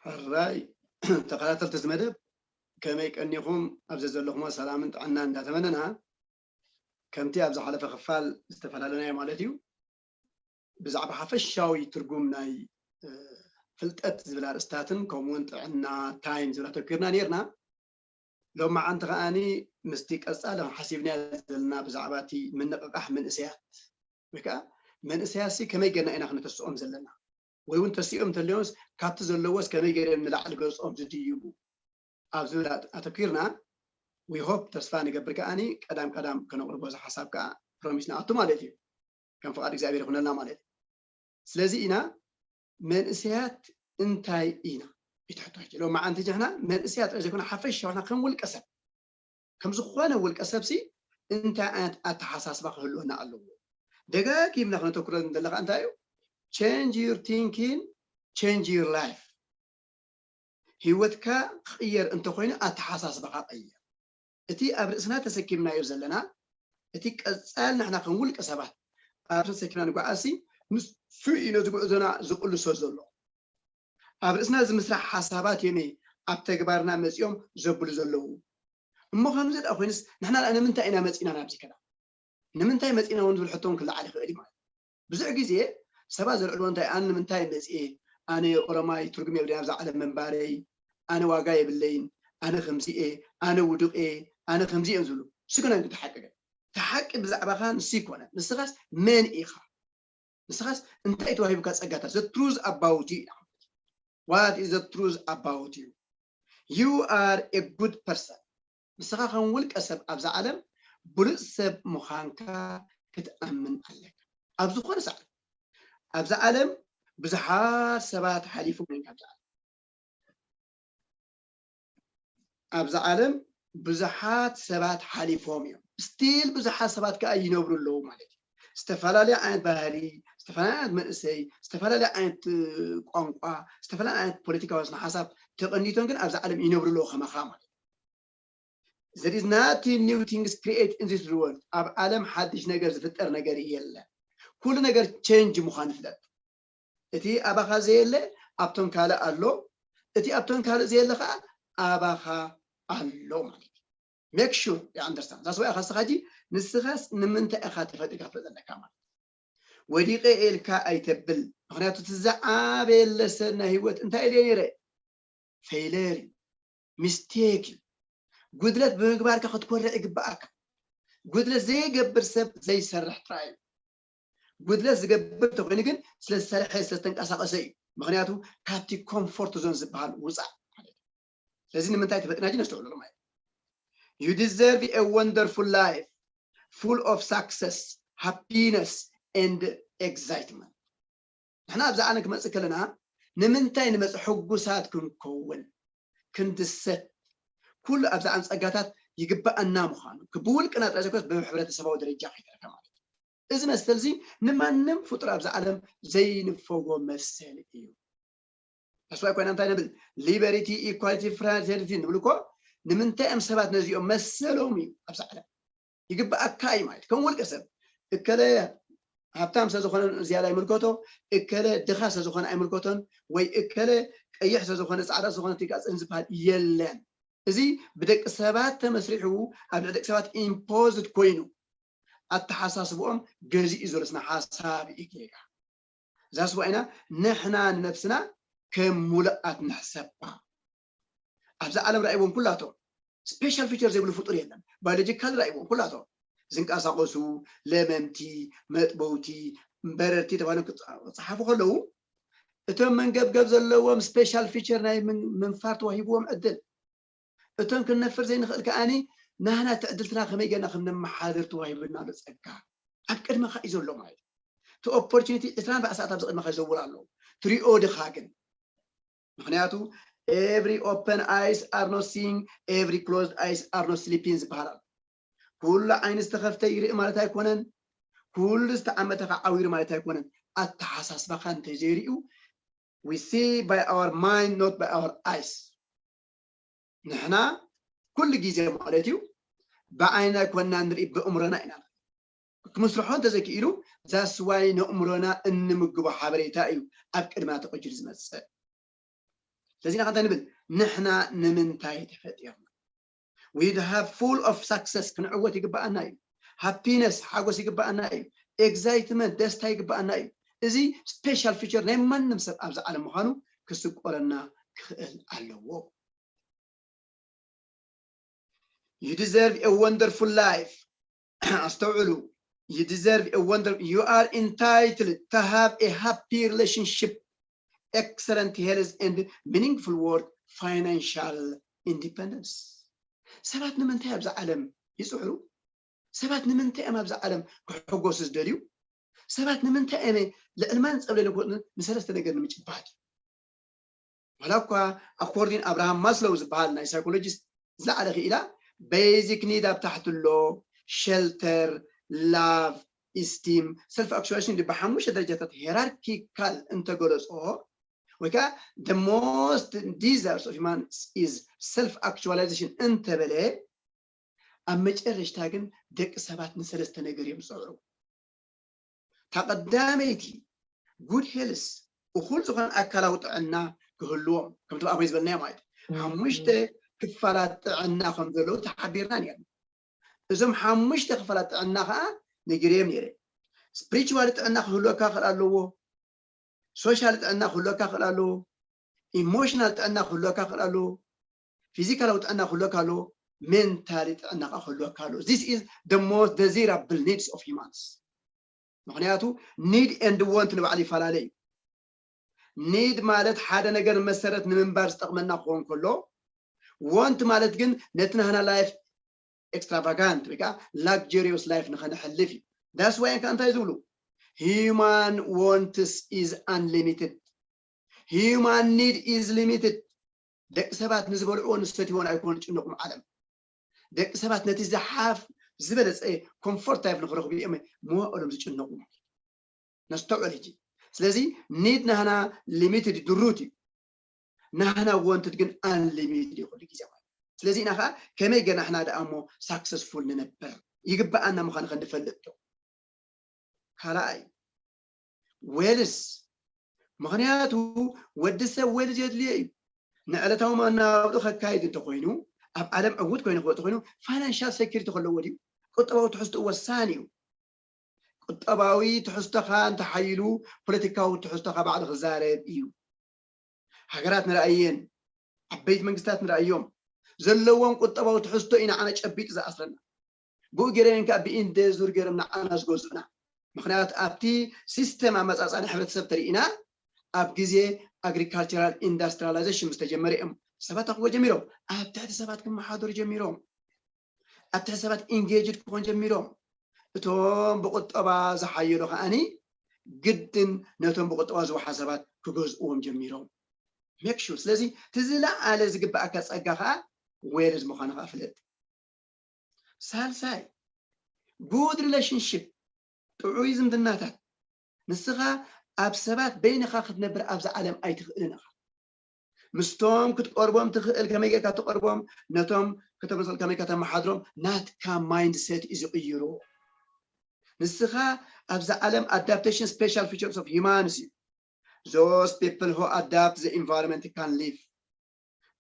ሕራይ ተኸታተልቲ እዚ መደብ፣ ከመይ ቀኒኹም? ኣብ ዘዘለኹሞ ሰላምን ጥዕናን እንዳተመነና፣ ከምቲ ኣብ ዝሓለፈ ክፋል ዝተፈላለናዮ ማለት እዩ፣ ብዛዕባ ሓፈሻዊ ትርጉም ናይ ፍልጠት ዝብል ኣርእስታትን ከምኡውን ጥዕና ታይም ዝብል ኣተኪርና ነርና። ሎማዓንቲ ከዓኒ ምስቲ ቀፃሊ ሓሲብናዮ ዘለና ብዛዕባ እቲ ምንቕቓሕ መንእሰያት ወይ ከዓ መንእሰያትሲ ከመይ ጌርና ኢና ክነተስኦም ዘለና ወይ እውን ተሲኦም እንተልዮንስ ካብቲ ዘለዎስ ከመይ ገይሮም ንላዕሊ ገጾም ዝድይቡ ኣብ ዝብል ኣተኪርና። We hope፣ ተስፋ ንገብር ከዓኒ ቀዳም ቀዳም ከነቕርቦ እዚ ሓሳብ ከዓ ፕሮሚስ ንኣቱ ማለት እዩ፣ ከም ፍቓድ እግዚኣብሔር ይኹነልና ማለት እዩ። ስለዚ ኢና መንእሰያት እንታይ ኢና? ይትሕቶ ሕጂ ሎማዓንቲ ጀሕና መንእሰያት ጥራይ ዘይኮነ ሓፈሻ ዋሕና ከም ውልቀ ሰብ ከም ዝኾነ ውልቀ ሰብሲ እንታይ ዓይነት ኣተሓሳስባ ክህልወና ኣለዎ? ደጋጊምና ክነተኩረ ዘለና እንታይ እዩ? Change your thinking, change your life። ህይወትካ ክቕየር እንተኮይኑ ኣተሓሳስባኻ ቀይር። እቲ ኣብ ርእስና ተሰኪምናዮ ዘለና እቲ ቀፃል ንሕና ከም ውልቀ ሰባት ኣብ ርእስና ተሰኪምና ንጓዓዝሲ ንሱ እዩ ነዚ ጉዕዞና ዝቕልሶ ዘሎ። ኣብ ርእስና ዝምስራሕ ሓሳባት እዮም ኣብ ተግባርና መፂኦም ዘብሉ ዘለዉ። እሞ ከምዚ ደኣ ኮይንስ ንሕና ደኣ ንምንታይ ኢና መፂና ናብዚ ከዳ? ንምንታይ መፂና እውን ዝብል ሕቶ እውን ክለዓል ይኽእል እዩ ማለት እዩ። ብዙሕ ግዜ ሰባት ዘልዕልዎ እንታይ፣ ኣነ ንምንታይ መፅኤ? ኣነ ኦሮማይ ትርጉም የብለይን ኣብዚ ዓለም ምንባረይ፣ ኣነ ዋጋ የብለይን፣ ኣነ ከምዚ እየ፣ ኣነ ውዱቕ እየ፣ ኣነ ከምዚ እየ ዝብሉ። እሱ ግን ኣይኮነን እቲ ሓቂ። ግን እቲ ሓቂ ብዛዕባኻ ንሱ ኣይኮነን። ንስኻስ መን ኢኻ? ንስኻስ እንታይ ተዋሂቡካ ጸጋታት? The truth about you ኢና። What is the truth about you? You are a good person። ንስኻ ከም ውልቀ ሰብ ኣብዛ ዓለም ብሉጽ ሰብ ምዃንካ ክትኣምን ኣለካ። ኣብ ዝኾነ ሰዓት ኣብዛ ዓለም ብዙሓት ሰባት ሓሊፎም እዮም ካብዛ ዓለም። ኣብዛ ዓለም ብዙሓት ሰባት ሓሊፎም እዮም። ስቲል ብዙሓት ሰባት ከዓ ይነብሩ ኣለዉ ማለት እዩ። ዝተፈላለየ ዓይነት ባህሊ፣ ዝተፈላለየ ዓይነት መንእሰይ፣ ዝተፈላለየ ዓይነት እ፣ ቋንቋ፣ ዝተፈላለየ ዓይነት ፖለቲካዊ ስነ ሓሳብ ተቐኒቶም ግን ኣብዛ ዓለም ይነብሩ ኣለዉ ከማኻ ማለት እዩ። There is nothing new things create in this world። ኣብ ዓለም ሓድሽ ነገር ዝፍጠር ነገር የለን። ኩሉ ነገር ቼንጅ ምዃኑ ፍለጥ። እቲ ኣባኻ ዘየለ ኣብቶም ካልእ ኣሎ፣ እቲ ኣብቶም ካልእ ዘየለ ከዓ ኣባኻ ኣሎ ማለት እዩ። Make sure you understand። That's why ኢኻ ንስኻ ሕጂ ንስኻስ ንምንታይ ኢኻ ተፈጢርካ ፍለጥ ኣለካ ማለት እዩ። ወዲቐ ኢልካ ኣይተብል። ምኽንያቱ እቲ ዝዓበየለ ሰብ ናይ ህይወት እንታይ ኢለ ነይረ? ፌይለር እዩ፣ ሚስቴክ እዩ። ጉድለት ብምግባርካ ክትኮርዕ ይግባኣካ። ጉድለት ዘይገብር ሰብ ዘይሰርሕ ጥራይ እዩ። ጉድለት ዝገብር እንተኮይኑ ግን ስለ ዝሰርሐ ስለ ዝተንቀሳቀሰ እዩ። ምክንያቱ ካብቲ ኮምፎርት ዞን ዝበሃል ውፃእ ማለት እዩ። ስለዚ ንምንታይ ተፈጥና ጂ ነስተውዕሉ ማለት እዩ። You deserve a wonderful life full of success, happiness and excitement። ንሕና ኣብዛ ዓለም ክመፅእ ከለና ንምንታይ ንመፅእ? ሕጉሳት ክንከውን፣ ክንድሰት፣ ኩሉ ኣብዛ ዓለም ፀጋታት ይግበኣና ምዃኑ ብውልቅና ጥራይ ዘይኮነስ ብሕብረተሰባዊ ደረጃ ከይተረፈ ማለት እዩ። እዚ መሰል እዚ ንማንም ፍጡር ኣብዛ ዓለም ዘይንፈጎ መሰል እዩ። ተስፋ ኮይና እንታይ ንብል? ሊበሪቲ፣ ኢኳሊቲ፣ ፍራተርኒቲ ንብል እኮ። ንምንታይ እዮም ሰባት ነዚኦም መሰሎም እዩ ኣብዛ ዓለም ይግበኣካ እዩ ማለት ከም ውልቀ ሰብ። እከለ ሃብታም ስለዝኾነ ዝያዳ ይምልከቶ፣ እከለ ድኻ ስለዝኾነ ኣይምልከቶን፣ ወይ እከለ ቀይሕ ስለዝኾነ ፃዕዳ ስለዝኾነ ትጋፅን ዝበሃል የለን። እዚ ብደቂ ሰባት ተመስሪሑ ኣብ ልዕሊ ደቂ ሰባት ኢምፖዝድ ኮይኑ ኣተሓሳስብኦም ገዚኡ ዘሎ ስነ ሓሳብ እዩ ጌጋ። ዛስዋ ኢና ንሕና ንነብስና ከም ሙሉኣት ንሕሰባ። ኣብዚ ዓለም ራእይዎም ኩላቶም ስፔሻል ፊቸር ዘይብሉ ፍጡር የለን። ባዮሎጂካል ራእይዎም ኩላቶም ዝንቀሳቐሱ፣ ለመምቲ፣ መጥበውቲ፣ በረርቲ ተባሂሎም ክፀሓፉ ከለዉ እቶም መንገብገብ ዘለዎም ስፔሻል ፊቸር ናይ ምንፋር ተዋሂብዎም ዕድል እቶም ክንነፍር ዘይንኽእል ከኣኒ ናህና እቲ ዕድልትና ከመይ ጌርና ከም ነመሓድር ተዋሂብና ኣሎ ጸጋ ኣብ ቅድመኻ እዩ ዘሎ ማለት እዩ። እቲ ኦፖርቹኒቲ ዕስራን ኣርባዕተን ሰዓት ኣብዚ ቅድመኻ ይዘውር ኣሎ። ትሪኦ ድኻ ግን? ምኽንያቱ every open eyes are not seeing, every closed eyes are not sleeping ዝበሃል ኣሎ። ኩሉ ዓይኒ ዝተኸፍተ ይርኢ ማለት ኣይኮነን። ኩሉ ዝተዓመተ ከዓ ዓዊሩ ማለት ኣይኮነን። ኣተሓሳስባኻ እንተዘይርእዩ we see by our mind, not by our eyes። ንሕና ኩሉ ግዜ ማለት እዩ ብዓይና ኣይኮንና ንርኢ፣ ብእምሮና ኢና። ክምስርሖ እንተዘይክኢሉ ዛስዋይ ነእምሮና እንምግቦ ሓበሬታ እዩ ኣብ ቅድማ ተቐጅሉ ዝመፅእ። ስለዚ ኢና እንታይ ንብል? ንሕና ንምንታይ ተፈጢርና? We have full of success፣ ክንዕወት ይግባኣና እዩ። Happiness፣ ሓጎስ ይግባኣና እዩ። Excitement፣ ደስታ ይግባኣና እዩ። እዚ special feature ናይ ማንም ሰብ ኣብዚ ዓለም ምዃኑ ክስቆረና ክኽእል ኣለዎ። You deserve a wonderful life. ኣስተውዕሉ። You deserve a wonder you are entitled to have a happy relationship, excellent health and meaningful work, financial independence። ሰባት ንምንታይ ኣብዛ ዓለም ይፅዕሩ? ሰባት ንምንታይ እዮም ኣብዛ ዓለም ክሕጎሱ ዝደልዩ? ሰባት ንምንታይ እዮም ልዕልማን ፀብለልን ክወፅኑ ንሰለስተ ነገር ንምጭባጥ? ዋላ እኳ ኣኮርዲን ኣብርሃም ማስሎው ዝበሃል ናይ ሳይኮሎጂስት ዝለዓለ ክኢላ basic need ኣብ ታሕቲ ኣሎ፣ shelter, love, esteem, self actualization ብሓሙሽተ ደረጃታት ሄራርኪካል እንተገለፆ ወይ ከዓ the most desires of humans is self actualization እንተበለ ኣብ መጨረሽታ ግን ደቂ ሰባት ንሰለስተ ነገር እዮም ዝፅዕሩ። እታ ቀዳመይቲ good health እኹል ዝኾነ ኣካላዊ ጥዕና ክህልዎም ከምቲ ኣብይ ዝበልናዮ ማለት እዩ። ሓሙሽተ ክፋላት ጥዕና ከም ዘለዉ ተሓቢርና ነርና። እዞም ሓሙሽተ ክፋላት ጥዕና ከዓ ነጊረዮም ነይረ። ስፕሪቹዋል ጥዕና ክህልወካ ክእል ኣለዎ፣ ሶሻል ጥዕና ክህልወካ ክእል ኣለዎ፣ ኢሞሽናል ጥዕና ክህልወካ ክእል ኣለዎ፣ ፊዚካላዊ ጥዕና ክህልወካ ኣለዎ፣ ሜንታሊ ጥዕና ከዓ ክህልወካ ኣለዎ። This is the most desirable needs of humans። ምክንያቱ need and want ንባዕሉ ይፈላለ እዩ። Need ማለት ሓደ ነገር መሰረት ንምንባር ዝጠቕመና ክኸውን ከሎ፣ want ማለት ግን ነቲ ናህና ላይፍ ኤክስትራቫጋንት ወይ ከዓ ላግጀሪዮስ ላይፍ ንኸነሕልፍ እዩ። That's why ከ እንታይ ዝብሉ? Human wants is unlimited, human need is limited። ደቂ ሰባት ንዝበልዕዎ ንዝሰትይዎን ኣይኮኑ ዝጭነቁ ዓለም። ደቂ ሰባት ነቲ ዝሓፍ ዝበለፀ ኮምፎርት ላይፍ ንክረኽቡ እዮም መዋእሎም ዝጭነቁ። ነስተውዕል ሕጂ። ስለዚ ኒድ ናህና ሊሚትድ ድሩት እዩ፣ ናህና ወንትድ ግን ኣንሊሚትድ እዩ ኩሉ ግዜ ማለት። ስለዚ ኢና ከዓ ከመይ ገና ንሕና ደኣ እሞ ሳክሰስፉል ንነብር ይግበኣና ምዃኑ ከንፈልጥ ዶ? ካልኣይ ዌልዝ፣ ምኽንያቱ ወዲ ሰብ ዌልዝ የድልዮ እዩ። ንዕለታዊ መናብርኡ ከካይድ እንተኮይኑ፣ ኣብ ዓለም ዕዉት ኮይኑ ክወጥ ኮይኑ ፋይናንሻል ሴኩሪቲ ከለዎ ድዩ? ቁጠባዊ ትሕዝትኡ ወሳኒ እዩ። ቁጠባዊ ትሕዝቶኻ እንተሓይሉ ፖለቲካዊ ትሕዝቶኻ ባዕሉ ክዛረብ እዩ። ሃገራት ንረኣየን፣ ዓበይቲ መንግስታት ንረኣዮም፣ ዘለዎም ቁጠባዊ ትሕዝቶ ኢና ዓነ ጨቢጡ ዝኣስረና። ብኡ ገይረን ከዓ ብኢንደ ዙር ገይሮም ንዓና ዝገዝኡና። ምክንያቱ ኣብቲ ሲስተም ኣመፃፃኒ ሕብረተሰብ ተሪኢና ኣብ ግዜ ኣግሪካልቸራል ኢንዳስትሪላይዜሽን ምስ ተጀመረ እዮም ሰባት ክዎ ጀሚሮም፣ ኣብ ትሕቲ ሰባት ክመሓደሩ ጀሚሮም፣ ኣብ ትሕቲ ሰባት ኢንጌጅድ ክኾን ጀሚሮም። እቶም ብቁጠባ ዝሓየሉ ከዓኒ ግድን ነቶም ብቁጠባ ዝወሓ ሰባት ክገዝእዎም ጀሚሮም። ሜክ ሹር። ስለዚ እቲ ዝለዓለ ዝግበኣካ ፀጋ ከዓ ዌልዝ ምዃኑ ከዓ ፍለጥ። ሳልሳይ ጉድ ሪሌሽንሽፕ፣ ጥዑይ ዝምድናታት። ንስኻ ኣብ ሰባት በይንኻ ክትነብር ኣብዛ ዓለም ኣይትኽእልን ኢኻ። ምስቶም ክትቀርቦም ትኽእል ከመይ ጌርካ ትቐርቦም፣ ነቶም ከተመሰል ከመይ ከተመሓድሮም ናትካ ማይንድሴት እዩ ዝቕይሮ። ንስኻ ኣብዛ ዓለም ኣዳፕቴሽን ስፔሻል ፊቸርስ ኦፍ ሂማንስ እዩ። Those people who adapt the environment can live።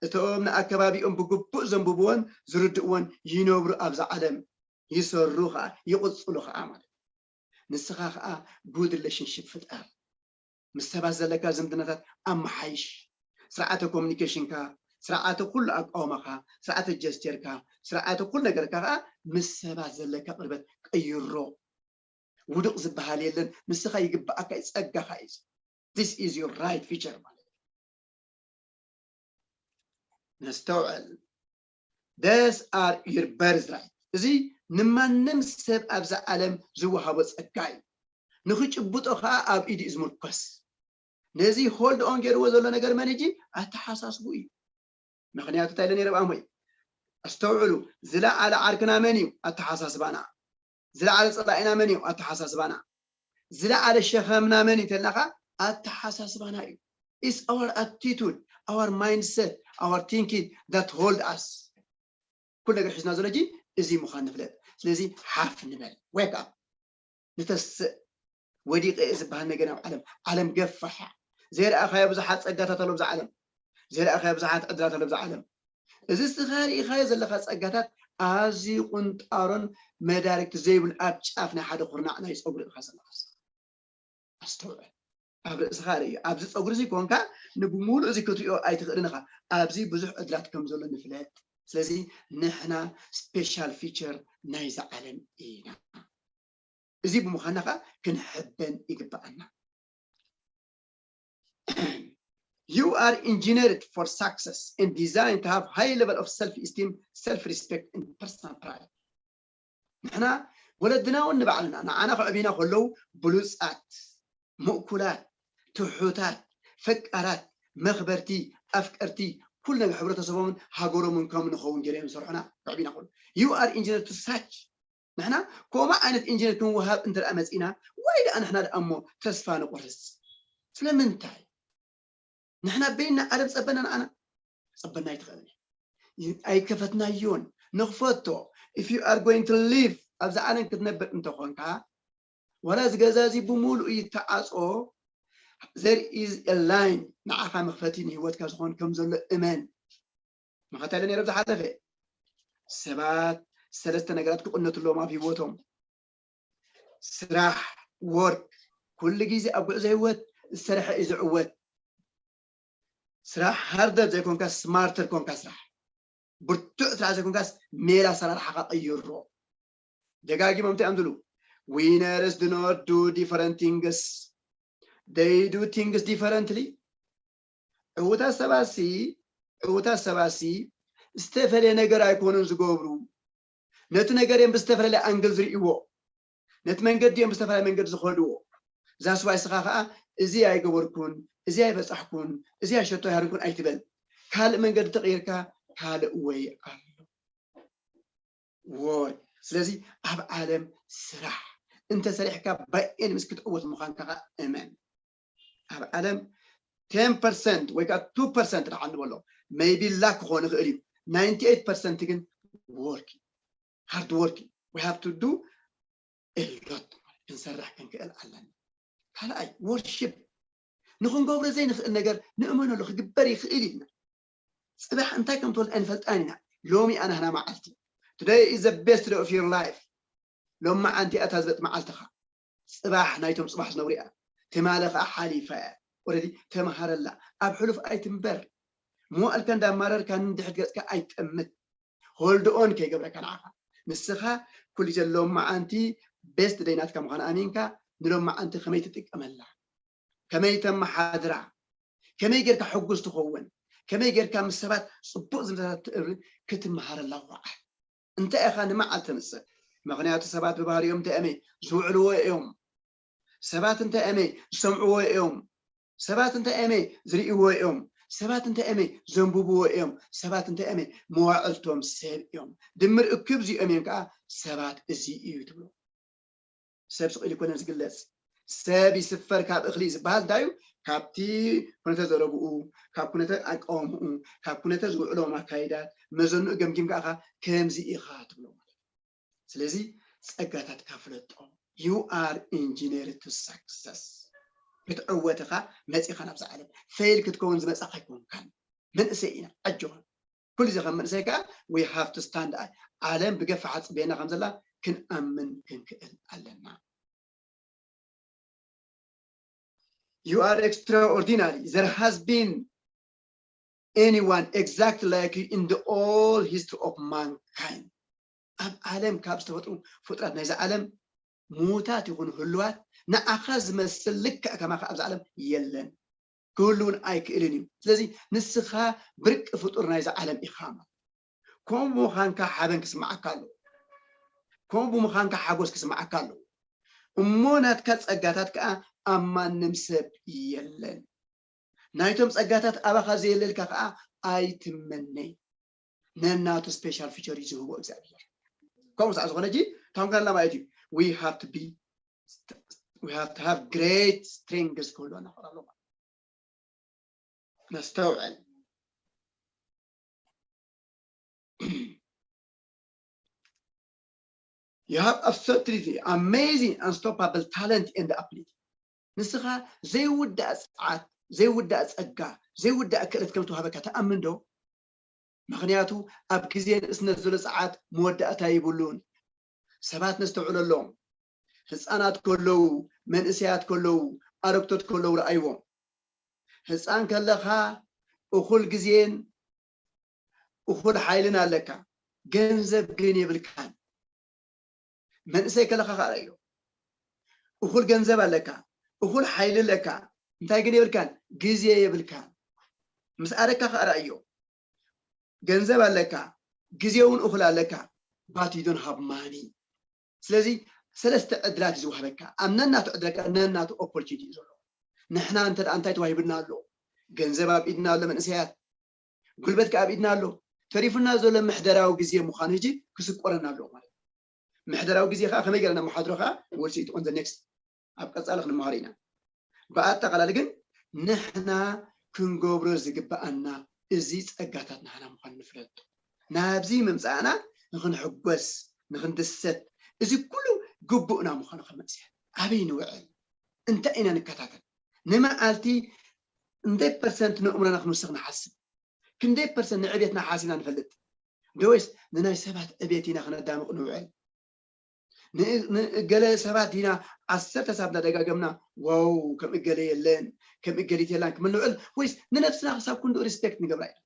እቶም ንኣከባቢኦም ብግቡእ ዘንብብዎን ዝርድእዎን ይነብሩ ኣብዛ ዓለም፣ ይሰሩ ከዓ ይቕፅሉ ከዓ ማለት እዩ። ንስኻ ከዓ ጉድ ሪሌሽንሽፕ ፍጠር። ምስ ሰባት ዘለካ ዝምድናታት ኣመሓይሽ። ስርዓተ ኮሚኒኬሽንካ፣ ስርዓተ ኩሉ ኣቃውማኻ፣ ስርዓተ ጀስቸርካ፣ ስርዓተ ኩሉ ነገርካ ከዓ ምስ ሰባት ዘለካ ቅርበት ቀይሮ። ውዱቕ ዝበሃል የለን። ንስኻ ይግበኣካ እዩ፣ ፀጋኻ እዩ። This is your right feature ማለት እዩ። ነስተውዕል። These are your birthright። እዚ ንማንም ሰብ ኣብዛ ዓለም ዝወሃቦ ፀጋ እዩ። ንክጭብጦ ከዓ ኣብ ኢዱ እዩ ዝምርኮስ። ነዚ ሆልድ ኦን ገይርዎ ዘሎ ነገር መን ሕጂ? ኣተሓሳስቡ እዩ። ምክንያቱ እንታይ ኢለ ነይረ ብኣሞይ? ኣስተውዕሉ፣ ዝለዓለ ዓርክና መን እዩ? ኣተሓሳስባና። ዝለዓለ ፀላኢና መን እዩ? ኣተሓሳስባና። ዝለዓለ ሸኸምና መን እዩ ተልናኻ? ኣተሓሳስባና እዩ። It's our attitude, our mindset, our thinking that hold us። ኩሉ ነገር ሒዝና ዘሎ ሕጂ እዚ ምዃን ንፍለጥ። ስለዚ ሓፍ ንበል፣ ዌክ ኣፕ፣ ንተስእ። ወዲቐ እየ ዝበሃል ነገር ኣብ ዓለም፣ ዓለም ገፋሕ እያ። ዘይረኣኻዮ ብዙሓት ጸጋታት ኣለዉ ኣብዛ ዓለም። ዘይረኣኻዮ ብዙሓት ዕድላት ኣሎ ኣብዚ ዓለም። እዚ እስኻ ርኢኻዮ ዘለኻ ጸጋታት ኣዝዩ ቁንጣሮን መዳርግቲ ዘይብሉ ኣብ ጫፍ ናይ ሓደ ኩርናዕ ናይ ጸጉሪ ኢኻ ዘለኻ። ኣስተውዕል። ኣብ ርእስኻ ርእዮ። ኣብዚ ጸጉሪ እዚ ኮንካ ንብሙሉእ እዚ ክትሪኦ ኣይትኽእልን ኢኻ። ኣብዚ ብዙሕ ዕድላት ከም ዘሎ ንፍለጥ። ስለዚ ንሕና ስፔሻል ፊቸር ናይዛ ዓለም ኢና። እዚ ብምዃንና ከዓ ክንሕበን ይግብኣና። You are engineered for success and designed to have high level of self-esteem, self-respect and personal pride. ንሕና ወለድና እውን ንባዕልና ንዓና ከዕብዩና ከለዉ ብሉጻት፣ ምእኩላት፣ ትሑታት፣ ፈቃራት፣ መኽበርቲ፣ ኣፍቀርቲ ኩሉ ነገር ሕብረተሰቦምን ሃገሮምን ከም ንኸውን ገይሮም ዝሰርሑና ከዕብዩና ከለዉ። You are engineered to such ንሕና ከምኡ ዓይነት ኢንጂነር ክንወሃብ እንተ ደኣ መጺእና፣ ዋይ ደኣ ንሕና ደኣ እሞ ተስፋ ንቑርጽ። ስለምንታይ? ንሕና በይንና ዓለም ጸበና ንዓና? ጸበና ኣይትኽእልን። ኣይከፈትናዮን። ንኽፈቶ። If you are going to live ኣብዛ ዓለም ክትነብር እንተኾንካ፣ ዋላ እዚ ገዛ እዚ ብምሉኡ ይተዓጾ፣ there is a line ንዓኻ መኽፈቲ ንህይወትካ ዝኾን ከም ዘሎ እመን። መኸተለ ነይረ ዝሓለፈ ሰባት ሰለስተ ነገራት ክቕነቱ ኣለዎም ኣብ ህይወቶም። ስራሕ፣ ወርክ፣ ኩሉ ግዜ ኣብ ጉዕዞ ህይወት ዝሰርሐ እዩ ዝዕወት። ስራሕ ሃርደር ዘይኮንካ ስማርተር ኮንካ ስራሕ። ብርቱዕ ስራሕ ዘይኮንካስ ሜላ ኣሰራርሓኻ ቀይሮ። ደጋጊሞም እንታይ እዮም ዝብሉ? Winners do not do different things, they do things differently. ዕዉታት ሰባሲ ዕዉታት ሰባሲ ዝተፈለየ ነገር ኣይኮኑን ዝገብሩ። ነቲ ነገር እዮም ብዝተፈላለየ ኣንግል ዝርእይዎ። ነቲ መንገዲ እዮም ብዝተፈላለየ መንገዲ ዝኸድዎ። እዛ ስዋይ ስኻ ከዓ እዚ ኣይገበርኩን፣ እዚ ኣይበፃሕኩን፣ እዚ ኣይሸቶ ኣይሃርኩን ኣይትበል። ካልእ መንገዲ ተቐይርካ ካልእ ወይ ኣሎ። ወይ ስለዚ ኣብ ዓለም ስራሕ እንተሰሪሕካ ባይኤን ምስ ክትዕወት ምዃንካ ከዓ እመን። ኣብ ዓለም ten percent ወይ ከዓ two percent ደሓን ንበሎ maybe ላክ ክኾን ይኽእል እዩ። Ninety eight percent ግን ወርክ ሃርድ ወርክ we have to do a lot ክንሰርሕ ክንክእል ኣለና። ካልኣይ ወርሺፕ ንክንገብሮ ዘይንኽእል ነገር ንእመነሉ ክግበር ይኽእል ኢልና። ፅባሕ እንታይ ከም ትወልድ ኣይንፈልጣን ኢና። ሎሚ ኣናህና መዓልቲ today is the best day of your life። ሎም መዓንቲ ኣታ ዝበጥ መዓልትኻ ፅባሕ ናይቶም ፅባሕ ዝነብሩ እያ። ትማሊ ከዓ ሓሊፋ እያ። ኦረዲ ተምሃረላ። ኣብ ሕሉፍ ኣይትንበር። መዋእልካ እንዳማረርካ ንድሕት ገፅካ ኣይትጠምት። ሆልድ ኦን ከይገብረካ ንዓኻ ንስኻ ኩሉ ዘሎ መዓንቲ ቤስት ደይ ናትካ ምዃን ኣሚንካ ንሎም መዓንቲ ከመይ ትጥቀመላ ከመይ ተመሓድራ ከመይ ጌርካ ሕጉስ ትኸውን ከመይ ጌርካ ምስ ሰባት ፅቡቅ ዝምድናታት ትእብሪ ክትመሃረላ ዋዓል እንታይ ኢኻ ንመዓል ተምፅእ ምክንያቱ ሰባት ብባህሪኦም እንታይ እመይ ዝውዕልዎ እዮም ሰባት እንታይ እመይ ዝሰምዕዎ እዮም ሰባት እንታይ እመይ ዝርእይዎ እዮም ሰባት እንታይ እመይ ዘንብብዎ እዮም ሰባት እንታይ እመይ መዋዕልቶም ሰብ እዮም ድምር እክብ እዚኦም እዮም ከዓ ሰባት እዚ እዩ ትብሎ ሰብ ስቕ ኢሉ ይኮነን ዝግለፅ ሰብ ይስፈር ካብ እኽሊ ዝበሃል እንታይ እዩ ካብቲ ኩነተ ዘረብኡ ካብ ኩነተ ኣቃወምኡ ካብ ኩነተ ዝውዕሎም ኣካይዳት መዘንኡ ገምጊምካ ኢኻ ከምዚ ኢኻ ትብሎ ማለት እዩ ስለዚ ጸጋታትካ ፍለጦ you are engineered to success ክትዕወት ኢኻ መጺኻ ናብዛ ዓለም ፌል ክትከውን ዝመጻኻ ኣይኮንካን መንእሰይ ኢና ኣጆኻ ኩሉ ግዜ ከም መንእሰይ ከዓ we have to stand ዓለም ብገፋ ሓፅቤና ከም ዘላ ክንኣምን ክንክእል ኣለና You are extraordinary. There has been anyone exactly like you in the all history of mankind. ኣብ ዓለም ካብ ዝተፈጥሩ ፍጡራት ናይዚ ዓለም ምዉታት ይኹኑ ህሉዋት ንዓኻ ዝመስል ልክዕ ከማኻ ኣብዚ ዓለም የለን ክህልውን ኣይክእልን እዩ ስለዚ ንስኻ ብርቂ ፍጡር ናይዚ ዓለም ኢኻ ማለት ከምኡ ምዃንካ ሓበን ክስምዓካ ኣለዎ ከምኡ ብምዃንካ ሓጎስ ክስምዓካ ኣለዎ እሞ ናትካ ጸጋታት ከኣ ኣብ ማንም ሰብ የለን ናይቶም ጸጋታት ኣባኻ ዘየለልካ ከኣ ኣይትመነይ ነናቱ special feature እዩ ዝህቦ እግዚኣብሔር ከምኡ ሰዓ ዝኾነ ጂ ታንጋላ ማለት እዩ we have to be we have to have great strength ክህልወና ክእል ኣለዎ ነስተውዕል You have absolutely amazing, unstoppable talent and ability. ንስኻ ዘይውዳእ ጸዓት፣ ዘይውዳእ ጸጋ፣ ዘይውዳእ ክእለት ከም ዝተዋህበካ ትኣምን ዶ? ምኽንያቱ ኣብ ግዜ ንእስነት ዘሎ ጸዓት መወዳእታ የብሉን። ሰባት ነስተውዕለሎም። ህፃናት ከለዉ፣ መንእሰያት ከለዉ፣ ኣረግቶት ከለዉ ረኣይዎም። ህፃን ከለኻ እኹል ግዜን እኹል ሓይልን ኣለካ፣ ገንዘብ ግን የብልካን። መንእሰይ ከለኻ ከዓ ረኣዮ። እኹል ገንዘብ ኣለካ፣ እኹል ሓይሊ ኣለካ፣ እንታይ ግን የብልካን? ግዜ የብልካን። ምስ ኣረካ ከዓ ረኣዮ። ገንዘብ ኣለካ፣ ግዜ እውን እኹል ኣለካ፣ but you don't have money። ስለዚ ሰለስተ ዕድላት እዩ ዝወሃበካ። ኣብ ነናቱ ዕድለካ፣ ነናቱ ኦፖርቹኒቲ እዩ ዘሎ። ንሕና እንተ ደኣ እንታይ ተዋሂብና ኣሎ? ገንዘብ ኣብ ኢድና ኣሎ፣ መንእሰያት፣ ጉልበት ከኣ ኣብ ኢድና ኣሎ። ተሪፉና ዘሎ ምሕደራዊ ግዜ ምዃኑ ሕጂ ክስቆረና ኣለዎ ማለት እዩ። ምሕደራዊ ግዜ ከኣ ከመይ ገይርና ነመሓድሮ ከኣ፣ we'll see it on the next፣ ኣብ ቀጻሊ ክንመሃሮ ኢና። ብኣጠቓላሊ ግን ንሕና ክንገብሮ ዝግብኣና እዚ ጸጋታት ናህና ምዃኑ ንፍለጦ። ናብዚ ምምጻእና ንኽንሕጎስ፣ ንኽንድሰት፣ እዚ ኩሉ ግቡእና ምዃኑ ከም መንእሰያት ኣበይ ንውዕል? እንታይ ኢና ንከታተል? ንመዓልቲ ክንደይ ፐርሰንት ንእምሮና ክንውስኽ ንሓስብ? ክንደይ ፐርሰንት ንዕቤትና ሓሲብና ንፈልጥ? ዶ ወይስ ንናይ ሰባት ዕቤት ኢና ክነዳምቕ ንውዕል? ን-፣ ንገለ ሰባት ኢና ዓሰርተ ሰብ እናደጋገምና፣ ዋው፣ ከም እገለ የለን፣ ከም እገሊት የላን ክብል ንውዕል? ወይስ ንነብስና ክሳብ ክንድኡ ሪስፔክት ንገብራ ኢና?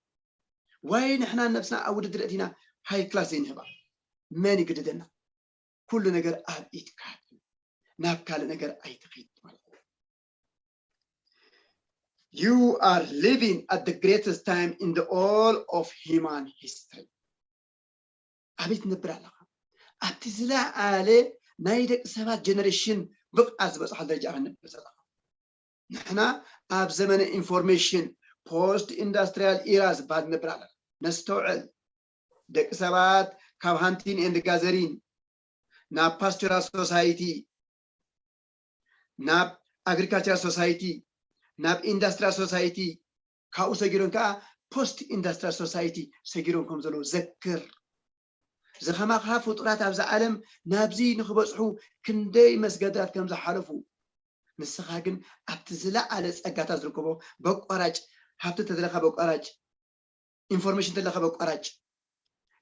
ዋይ ንሕና ነብስና ኣብ ውድድር እቲና ሃይ ክላስ ዘይንህባ? መን ይግድደና? ኩሉ ነገር ኣብ ኢድካ እዩ። ናብ ካልእ ነገር ኣይትኺድ ማለት እዩ። You are living at the greatest time in the all of human history። ኣበይ ትነብር ኣለኻ? ኣብቲ ዝለዓለ ናይ ደቂ ሰባት ጀነሬሽን ብቕዓት ዝበፅሓሉ ደረጃ ኢኻ ትነብር ዘለኻ። ንሕና ኣብ ዘመነ ኢንፎርሜሽን፣ ፖስት ኢንዳስትሪያል ኢራ ዝበሃል ንነብር ኣለና። ነስተውዕል። ደቂ ሰባት ካብ ሃንቲን ኤንድ ጋዘሪን ናብ ፓስቶራል ሶሳይቲ፣ ናብ ኣግሪካልቸራል ሶሳይቲ፣ ናብ ኢንዳስትሪያል ሶሳይቲ፣ ካብኡ ሰጊሮም ከዓ ፖስት ኢንዳስትሪያል ሶሳይቲ ሰጊሮም ከም ዘለዉ ዘክር። ዝኸማኻ ፍጡራት ኣብዛ ዓለም ናብዚ ንኽበጽሑ ክንደይ መስገዳት ከም ዝሓለፉ፣ ንስኻ ግን ኣብቲ ዝለዓለ ጸጋታት ዝርከቦ በቋራጭ፣ ሃብቲ ተለካ በቋራጭ፣ ኢንፎርሜሽን ተለካ በቋራጭ፣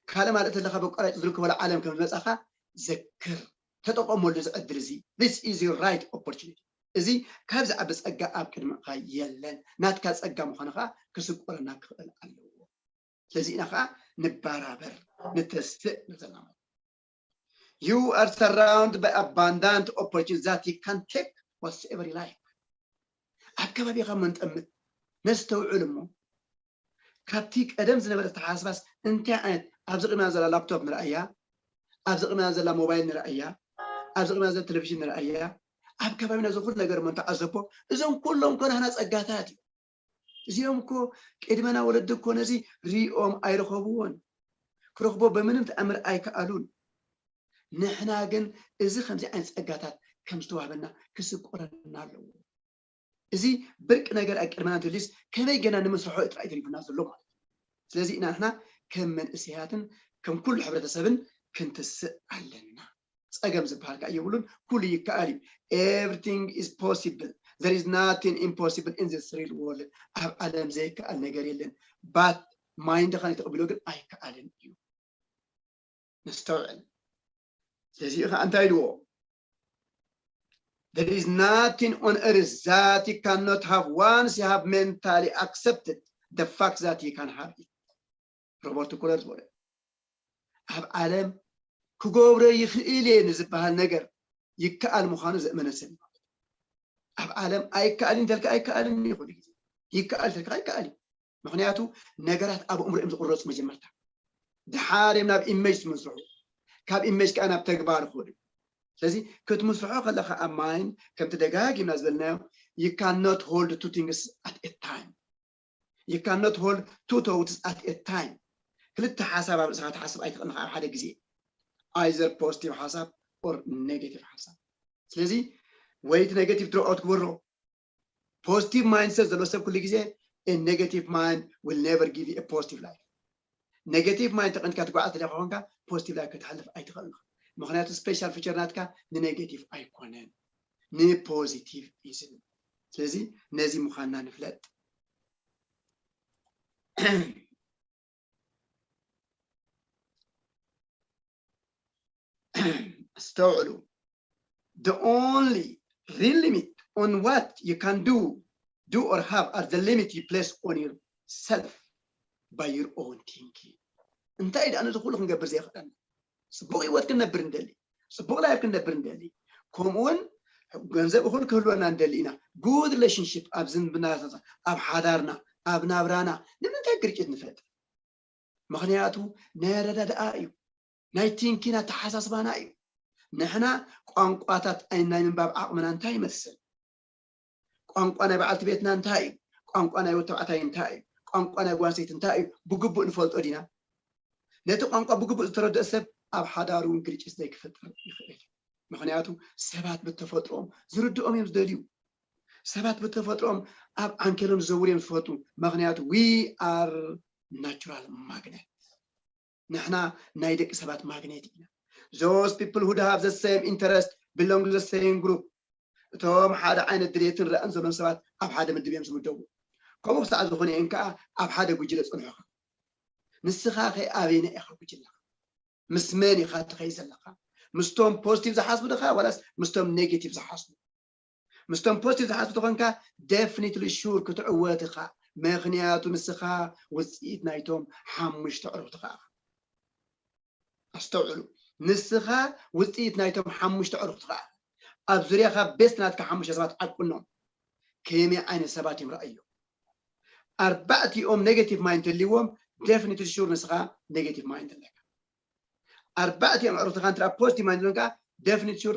ካልእ ማለት ተለካ በቋራጭ ዝርከበሉ ዓለም ከም ዝመጻኻ ዘክር። ተጠቐመሉ እዚ ዕድል እዚ። This is your right opportunity። እዚ ካብ ዝዓቢ ጸጋ ኣብ ቅድመኻ የለን። ናትካ ጸጋ ምዃኑ ኸኣ ክስቆረና ክኽእል ኣለዎ። ስለዚ ኢና ኸዓ ንባራበር፣ ንተስእ ንዘና ማለት። You are surrounded by abundant opportunities that you can take whatsoever you like። ኣብ ከባቢኻ መንጠምት ነስተውዕል እሞ፣ ካብቲ ቀደም ዝነበረ ተሓሳስባስ እንታይ ዓይነት፣ ኣብዚ ቅድሚያ ዘላ ላፕቶፕ ንረኣያ፣ ኣብዚ ቅድሚያ ዘላ ሞባይል ንረኣያ፣ ኣብዚ ቅድሚያ ዘላ ቴሌቪዥን ንረኣያ፣ ኣብ ከባቢና እዚ ኩሉ ነገር እሞ እንተዓዘቦ፣ እዞም ኩሎም እኮ ናህና ጸጋታት እዩ። እዚኦም እኮ ቅድመና ወለዲ እኮ ነዚ ሪኦም ኣይረኸብዎን፣ ክረኽቦ ብምንም ተኣምር ኣይከኣሉን። ንሕና ግን እዚ ከምዚ ዓይነት ጸጋታት ከም ዝተዋህበና ክስቆረና ኣለዎ። እዚ ብርቂ ነገር ኣብ ቅድመና እንተልዩስ ከመይ ገና ንምስርሖ ጥራይ ተሪፉና ዘሎ ማለት እዩ። ስለዚ ኢና ንሕና ከም መንእሰያትን ከም ኩሉ ሕብረተሰብን ክንትስእ ኣለና። ጸገም ዝበሃል ከኣ የብሉን፣ ኩሉ ይከኣል እዩ። Everything is possible, there is nothing impossible in this real world። ኣብ ዓለም ዘይከኣል ነገር የለን። But ማይንድኻ ንተቐቢሎ ግን ኣይከኣልን እዩ። ነስተውዕል። ስለዚ ከዓ እንታይ ኢልዎ? There is nothing on earth that you cannot have once you have mentally accepted the fact that you can have it። ሮበርት ኮለር ዝበሎ፣ ኣብ ዓለም ክገብሮ ይኽእል እየ ንዝበሃል ነገር ይከኣል ምዃኑ ዘእመነ ሰብ እዩ። ኣብ ዓለም ኣይከኣልን እንተልካ ኣይከኣልን እዩ፣ ኩሉ ግዜ ይከኣል እንተልካ ኣይከኣል እዩ። ምኽንያቱ ነገራት ኣብ ኣእምሮ እዮም ዝቕረፁ መጀመርታ፣ ድሓር እዮም ናብ ኢሜጅ ዝምስርሑ፣ ካብ ኢሜጅ ከዓ ናብ ተግባር ይኸዱ። ስለዚ ክትምስርሖ ከለካ ኣብ ማይንድ፣ ከምቲ ደጋጊምና ዝበልናዮ፣ you cannot hold two things at a time። You cannot hold two thoughts at a time። ክልተ ሓሳብ ኣብ ርእስኻ ትሓስብ ኣይትኽእልን ኢኻ ኣብ ሓደ ግዜ። Either positive ሓሳብ or negative ሓሳብ። ስለዚ ወይ እቲ negative throw out ግበሮ። ፖዚቲቭ ማይንድሰት ዘለዎ ሰብ ኩሉ ግዜ፣ a negative mind will never give you a positive life። ኔጌቲቭ ማይንድ ተቐንካ ትጓዓዝ ተለካ ኮንካ ፖዚቲቭ ላይፍ ከተሕልፍ ኣይትኽእልን ኢኻ። ምኽንያቱ ስፔሻል ፊቸር ናትካ ንኔጌቲቭ ኣይኮነን፣ ንፖዚቲቭ እዩ ዝብል። ስለዚ ነዚ ምዃንና ንፍለጥ። ኣስተውዕሉ። The only real limit on what you can do, do or have are the limit you place on yourself by your own thinking። እንታይ ደኣ ነዚ ኩሉ ክንገብር ዘየኽእለና? ጽቡቕ ህይወት ክንነብር እንደሊ፣ ጽቡቕ ላይፍ ክንነብር እንደሊ፣ ከምኡ እውን ገንዘብ እኹል ክህልወና እንደሊ ኢና። ጉድ ሪሌሽንሽፕ ኣብ ዝምድናታትና፣ ኣብ ሓዳርና፣ ኣብ ናብራና ንምንታይ ግርጭት ንፈጥር? ምኽንያቱ ናይ ኣረዳድኣ እዩ፣ ናይ ቲንኪን ኣተሓሳስባና እዩ። ንሕና ቋንቋታት ኣይ ናይ ምንባብ ዓቕምና እንታይ ይመስል? ቋንቋ ናይ በዓልቲ ቤትና እንታይ እዩ? ቋንቋ ናይ ወዲ ተባዕታይ እንታይ እዩ? ቋንቋ ናይ ጓል ኣንስተይቲ እንታይ እዩ? ብግቡእ ንፈልጦ ዲና? ነቲ ቋንቋ ብግቡእ ዝተረድኦ ሰብ ኣብ ሓዳሩ እውን ግርጭት ዘይክፈጥር ይኽእል እዩ። ምኽንያቱ ሰባት ብተፈጥሮኦም ዝርድኦም እዮም ዝደልዩ። ሰባት ብተፈጥሮኦም ኣብ ዓንኬሎም ዝዘውር እዮም ዝፈትዉ። ምኽንያቱ we are natural magnet። ንሕና ናይ ደቂ ሰባት ማግኔት ኢና። Those people who have the same interest belong to the same group። እቶም ሓደ ዓይነት ድሌትን ራእን ዘለዎም ሰባት ኣብ ሓደ ምድብ እዮም ዝምደቡ። ከምኡ ክሳዕ ዝኾነ እየን ከዓ ኣብ ሓደ ጉጅለ ጽንሑኻ። ንስኻ ኸ ኣበይና ኢኻ ጉጅለኻ? ምስ መን ኢኻ ትኸይድ ዘለኻ? ምስቶም ፖዚቲቭ ዝሓስቡ ድኻ ዋላስ ምስቶም ኔጌቲቭ ዝሓስቡ? ምስቶም ፖዚቲቭ ዝሓስቡ ተኾንካ ደፍኒትሊ ሹር ክትዕወት ኢኻ። ምኽንያቱ ንስኻ ውፅኢት ናይቶም ሓሙሽተ ዕሩኽትኻ ኢኻ። ኣስተውዕሉ፣ ንስኻ ውፅኢት ናይቶም ሓሙሽተ ዕሩኽትኻ ኢኻ። ኣብ ዙርያኻ ቤስት ናትካ ሓሙሽተ ሰባት ዓቁኖም። ከመይ ዓይነት ሰባት እዮም ረኣዮም? ኣርባዕቲኦም ኔጌቲቭ ማይንድ ተልዎም፣ ደፍኒትሊ ሹር ንስኻ ኔጌቲቭ ማይንድ ኣለካ። ኣርባዕቲኦም ኣዕሩኽትኻ እንተ ፖዚቲቭ ማይንድ ዘለካ ደፍኒት ሹር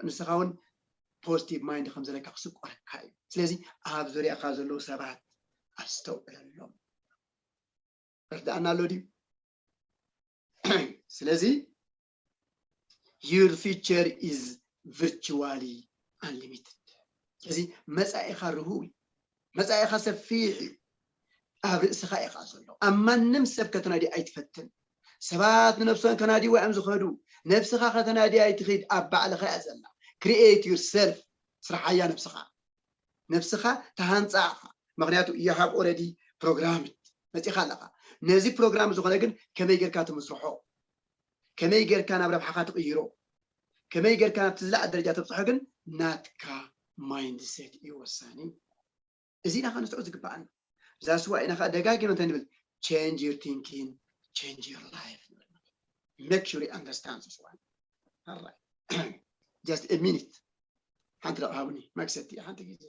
ንስኻ እውን ፖዚቲቭ ማይንድ ከም ዘለካ ክስቆረካ እዩ። ስለዚ ኣብ ዙርያኻ ዘለዉ ሰባት ኣስተውዕለሎም። እርዳእና ኣሎ ድዩ? ስለዚ your future is virtually unlimited። ስለዚ መጻኢኻ ርሁው እዩ። መጻኢኻ ሰፊሕ እዩ። ኣብ ርእስኻ እዩ ኸዓ ዘሎ። ኣብ ማንም ሰብ ከተናድዮ ኣይትፈትን። ሰባት ንነብሶም ከናድይዋ እዮም ዝኸዱ። ነብስኻ ከተናድያ ኣይትኺድ፣ ኣብ ባዕልኻ እያ ዘላ። Create yourself። ስርሓያ ነብስኻ። ነብስኻ ተሃንጻ ኢኻ። ምኽንያቱ you have already programmed። መጺኻ ኣለኻ። ነዚ ፕሮግራም ዝኾነ ግን ከመይ ጌርካ ትምስርሖ? ከመይ ጌርካ ናብ ረብሓኻ ትቕይሮ? ከመይ ጌርካ ናብቲ ዝለዓለ ደረጃ ተብጽሖ ግን ናትካ ማይንድሴት እዩ ወሳኒ። እዚ ኢና ከነስዕቦ ዝግባኣና። That's why ኢና ከዓ ደጋጊመ እንታይ ንብል? Change your thinking, change your life ንብል። Make sure you understand this one. All right. Just a minute. ሓንቲ ደቂቕ ሃቡኒ፣ መክሰቲ ሓንቲ ግዜ።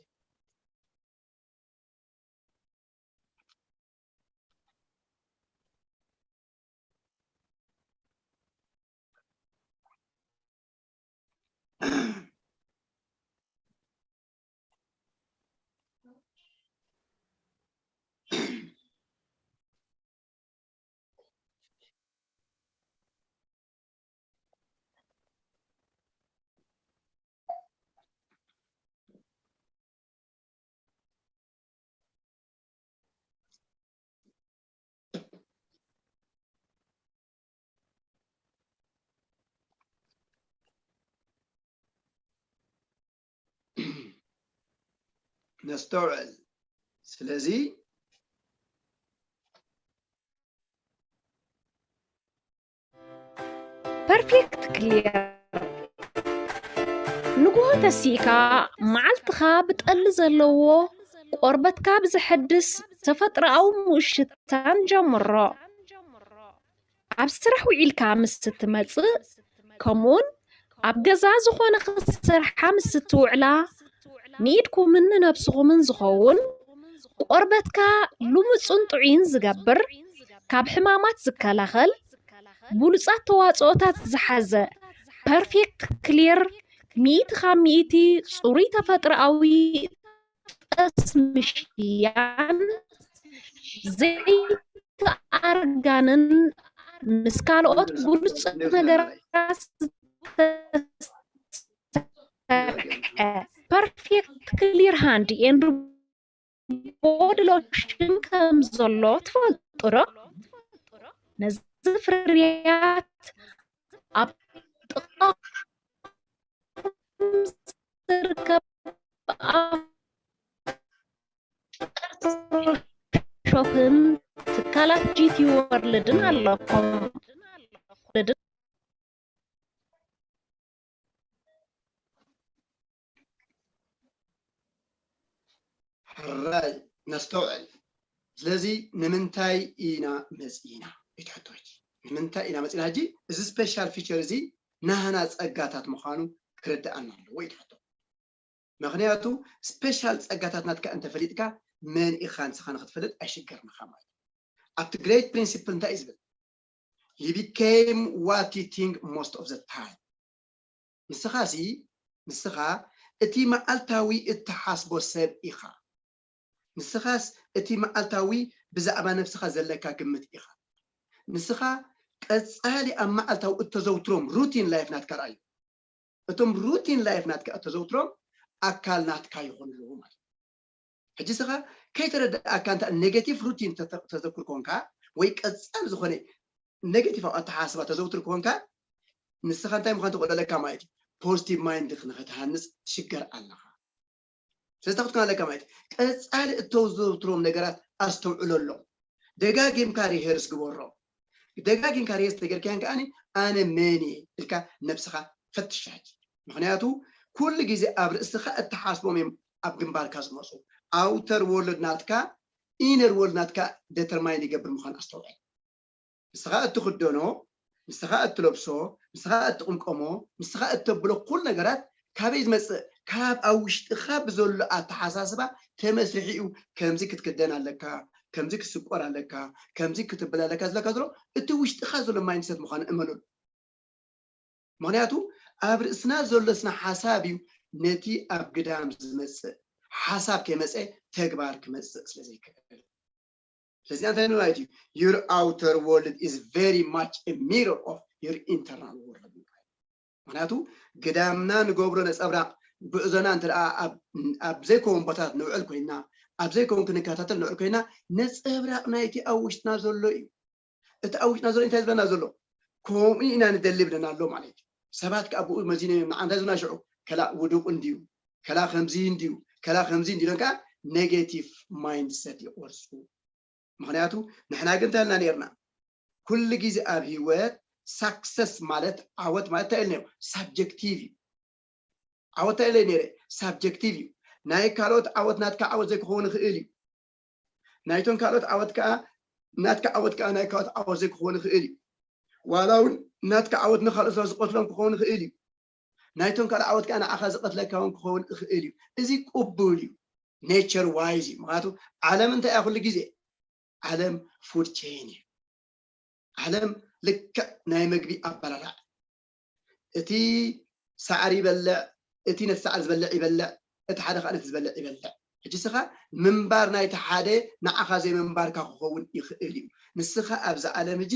ነስተውዕል። ስለዚ ፐርፌክት ክሊር ንግሆ ተሲእካ መዓልትኻ ብጠሊ ዘለዎ ቆርበትካ ብዘሐድስ ተፈጥሮኣዊ ምሽታን ጀምሮ። ኣብ ስራሕ ውዒልካ ምስ እትመጽእ ከምኡውን ኣብ ገዛ ዝኾነ ክትሰርሓ ምስ እትውዕላ ንኢድኩምን ንነብስኹምን ዝኸውን ቆርበትካ ልሙጽን ጥዑይን ዝገብር ካብ ሕማማት ዝከላኸል ብሉጻት ተዋጽኦታት ዝሓዘ ፐርፌክት ክሊር ሚእቲ ካብ ሚእቲ ጽሩይ ተፈጥሮኣዊ ጠስሚ ሽያን ዘይቲ ኣርጋንን ምስ ካልኦት ብሉጽ ነገራት ዝተሰርሐ ፐርፌክት ክሊር ሃንድ ኤንድ ቦዲ ሎሽን ከም ዘሎ ትፈልጡ ዶ? ነዚ ፍርያት ኣብ ጥቓኹም ዝርከብ ኣብ ወርልድን ኣሎ። ኮም-፣ ወርልድን ሕራይ ነስተውዕል። ስለዚ ንምንታይ ኢና መፂና? እዩ እቲ ሕቶ ሕጂ። ንምንታይ ኢና መፂና? ሕጂ እዚ ስፔሻል ፊቸር እዚ ናህና ፀጋታት ምዃኑ ክርድኣና ኣለዎ እዩ እቲ ሕቶ። ምኽንያቱ ስፔሻል ፀጋታት ናትካ እንተፈሊጥካ መን ኢኻ ንስኻ ንክትፈልጥ ኣይሽገርንኻ ማለት እዩ። ኣብቲ ግሬት ፕሪንሲፕል እንታይ እዩ ዝብል? You became what you think most of the time። ንስኻ ሲ ንስኻ እቲ መዓልታዊ እትሓስቦ ሰብ ኢኻ። ንስኻስ እቲ መዓልታዊ ብዛዕባ ነብስኻ ዘለካ ግምት ኢኻ። ንስኻ ቀጻሊ ኣብ መዓልታዊ እተዘውትሮም ሩቲን ላይፍ ናትካ ረኣዩ። እቶም ሩቲን ላይፍ ናትካ እተዘውትሮም ኣካል ናትካ ይኾኑ ኣለዉ ማለት እዩ። ሕጂ ስኻ ከይተረዳእካ እንተ ኔጌቲቭ ሩቲን ተተ-፣ ተዘክር ኮንካ ወይ ቀጻሊ ዝኾነ ኔጌቲቭ ኣተሓሳስባ ተዘውትር ኮንካ ንስኻ እንታይ ምዃን ትኽእሎ ኣለካ ማለት እዩ። ፖዚቲቭ ማይንድ ንኸትሃንጽ ትሽገር ኣለኻ። ስለዚ እንታይ ክትኮን ኣለካ ማለት እዩ። ቀጻሊ እተዘውትሮም ነገራት ኣስተውዕለሎም። ደጋጊምካ ሪሄርስ ግበሮ። ደጋጊምካ ሪሄርስ ተገርካያን ከኣ ኣነ መን እየ ኢልካ ነብስኻ ፈትሽ ሕጂ። ምኽንያቱ ኩሉ ግዜ ኣብ ርእስኻ እትሓስቦም እዮም ኣብ ግንባርካ ዝመፁ። ኣውተር ወርልድ ናትካ ኢነር ወርልድ ናትካ ደተርማይን ይገብር ምዃን ኣስተውዕል። ንስኻ እትኽደኖ፣ ንስኻ እትለብሶ፣ ንስኻ እትቕምቀሞ፣ ንስኻ እተብሎ ኩሉ ነገራት ካበይ ዝመፅእ? ካብ ኣብ ውሽጥኻ ብዘሎ ኣተሓሳስባ ተመስሪሑ እዩ። ከምዚ ክትክደን ኣለካ፣ ከምዚ ክትስቆር ኣለካ፣ ከምዚ ክትብል ኣለካ ዝለካ ዘሎ እቲ ውሽጥኻ ዘሎ ማይንድሰት ምዃኑ እመነሉ። ምኽንያቱ ኣብ ርእስና ዘሎ ስነ ሓሳብ እዩ ነቲ ኣብ ግዳም ዝመፅእ ሓሳብ ከይመፀ ተግባር ክመፅእ ስለ ዘይክእል። ስለዚ እንታይ ማለት እዩ? Your outer world is very much a mirror of your internal world። ምኽንያቱ ግዳምና ንገብሮ ነፀብራቕ ጉዕዞና እንተ ደኣ ኣብ ዘይከውን ቦታታት ንውዕል ኮይና ኣብ ዘይከውን ክንከታተል ንውዕል ኮይና ነፀብራቕ ናይቲ ኣብ ውሽጥና ዘሎ እዩ። እቲ ኣብ ውሽጥና ዘሎ እንታይ ዝብለና ዘሎ? ከምኡ ኢና ንደሊ ይብለና ኣሎ ማለት እዩ። ሰባት ከዓ ብኡ መዚኖም እዮም ንዓ እንታይ ዝብለና ሽዑ? ከላ ውዱቕ እንድዩ፣ ከላ ከምዚ እንድዩ፣ ከላ ከምዚ እንድዩ ኢሎም ከዓ ኔጌቲቭ ማይንድሰት ይቆርፁ። ምኽንያቱ ንሕና ግን እንታይ ኢልና ነይርና? ኩሉ ግዜ ኣብ ህይወት ሳክሰስ ማለት ዓወት ማለት እንታይ ኢልናዮ? ሳብጀክቲቭ እዩ። ዓወት እንታይ ኢለ ነይረ? ሳብጀክቲቭ እዩ። ናይ ካልኦት ዓወት ናትካ ዓወት ዘይክኸውን ይኽእል እዩ። ናይቶም ካልኦት ዓወት ከዓ ናትካ ዓወት ከዓ ናይ ካልኦት ዓወት ዘይክኸውን ይኽእል እዩ። ዋላ እውን ናትካ ዓወት ንካልኦት ዝቐትሎም ክኸውን ይኽእል እዩ። ናይቶም ካልእ ዓወት ከዓ ንዓኻ ዝቐትለካ እውን ክኸውን ይኽእል እዩ። እዚ ቅቡል እዩ። ኔቸር ዋይዝ እዩ። ምኽንያቱ ዓለም እንታይ እያ ኩሉ ግዜ? ዓለም ፉድ ቼን እዩ። ዓለም ልክዕ ናይ መግቢ ኣበላልዓ። እቲ ሳዕሪ ይበልዕ፣ እቲ ነቲ ሳዕሪ ዝበልዕ ይበልዕ፣ እቲ ሓደ ከዓ ነቲ ዝበልዕ ይበልዕ። ሕጂ ስኻ ምንባር ናይቲ ሓደ ንዓኻ ዘይምንባርካ ክኸውን ይኽእል እዩ። ንስኻ ኣብዚ ዓለም ሕጂ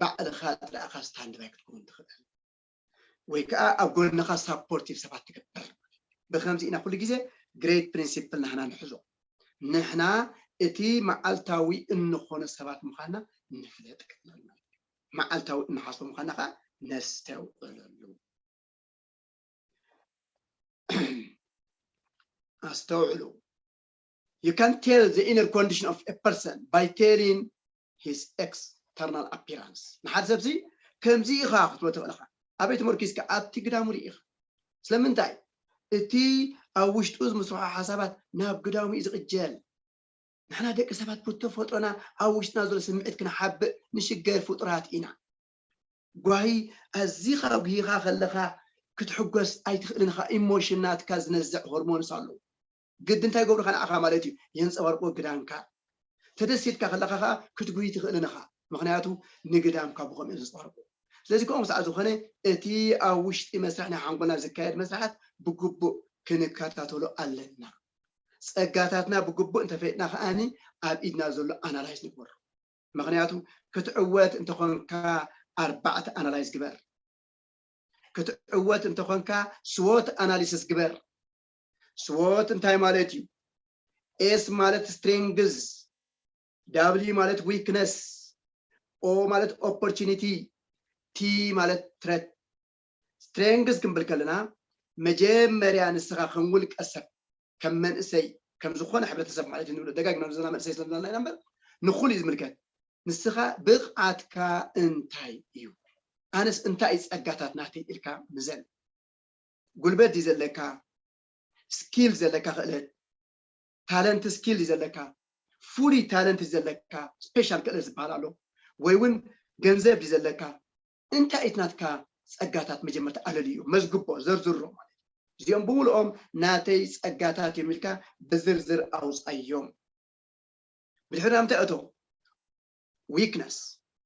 ባዕልኻ ጥራኻ ስታንድባይ ክትከውን ትኽእል። ወይ ከዓ ኣብ ጎንኻ ሳፖርቲቭ ሰባት ትገብር። ብከምዚ ኢና ኩሉ ግዜ ግሬት ፕሪንሲፕል ናህና ንሕዞ። ንሕና እቲ መዓልታዊ እንኾነ ሰባት ምዃንና ንፍለጥ ክብለና። መዓልታዊ እንሓስቦ ምዃንና ከዓ ነስተውዕለሉ። ኣስተውዕሉ። You can tell the inner condition of a person by telling his external appearance. ንሓደ ሰብሲ ከምዚ ኢኻ ክትብሎ ትኽእል ኢኻ። ኣበይ ተመርኪስካ? ኣብቲ ግዳሙ ርኢኻ። ስለምንታይ? እቲ ኣብ ውሽጡ ዝምስርሖ ሓሳባት ናብ ግዳሙ እዩ ዝቕጀል። ንሕና ደቂ ሰባት ብተፈጥሮና ኣብ ውሽጥና ዘሎ ስምዒት ክንሓብእ ንሽገር ፍጡራት ኢና። ጓሂ ኣዚኻ ኣጉሂኻ ከለኻ ክትሕጎስ ኣይትኽእልን ኢኻ። ኢሞሽን ናትካ ዝነዝዕ ሆርሞንስ ኣለዉ። ግዲ እንታይ ገብሩኻ ንዓኻ ማለት እዩ? የንጸባርቆ ግዳምካ። ተደሲትካ ከለኻ ኸዓ ክትጉሂ ትኽእልን ኢኻ። ምኽንያቱ ንግዳምካ ብኸምኡ እዮም ዘንጸባርቁ። ስለዚ ከምኡ ክሳዕ ዝኾነ እቲ ኣብ ውሽጢ መስርሕ ናይ ሓንጎልና ዝካየድ መስርሓት ብግቡእ ክንከታተሎ ኣለና። ጸጋታትና ብግቡእ እንተፈይጥና ከኣኒ ኣብ ኢድና ዘሎ ኣናላይዝ ንግበሮ። ምኽንያቱ ክትዕወት እንተኾንካ ኣርባዕተ ኣናላይዝ ግበር። ክትዕወት እንተኾንካ ስዎት ኣናሊሲስ ግበር። ስዎት እንታይ ማለት እዩ? ኤስ ማለት ስትሬንግዝ፣ ዳብልዩ ማለት ዊክነስ፣ ኦ ማለት ኦፖርቹኒቲ፣ ቲ ማለት ትረት። ስትሬንግዝ ክንብል ከለና መጀመርያ ንስኻ ከም ውልቀ ሰብ ከም መንእሰይ ከም ዝኾነ ሕብረተሰብ ማለት እዩ ንብሎ ደጋግምና ንብሎ ዘለና መንእሰይ ስለምና ኢና እምበር ንኹሉ እዩ ዝምልከት። ንስኻ ብቕዓትካ እንታይ እዩ? ኣነስ እንታይ እዩ ጸጋታት ናተይ ኢልካ ምዘን። ጉልበት ድዩ ዘለካ? ስኪል ዘለካ ክእለት፣ ታለንት ስኪል ድዩ ዘለካ? ፍሉይ ታለንት ድዩ ዘለካ? ስፔሻል ክእለት ዝበሃል ኣሎ። ወይ እውን ገንዘብ ድዩ ዘለካ? እንታይ እዩ ናትካ ጸጋታት? መጀመርታ ኣለልዮ፣ መዝግቦ፣ ዘርዝሮ ማለት እዩ። እዚኦም ብምልኦም ናተይ ጸጋታት እዮም ኢልካ ብዝርዝር ኣውጻዮም። ብድሕሪ እንታይ እቶ ዊክነስ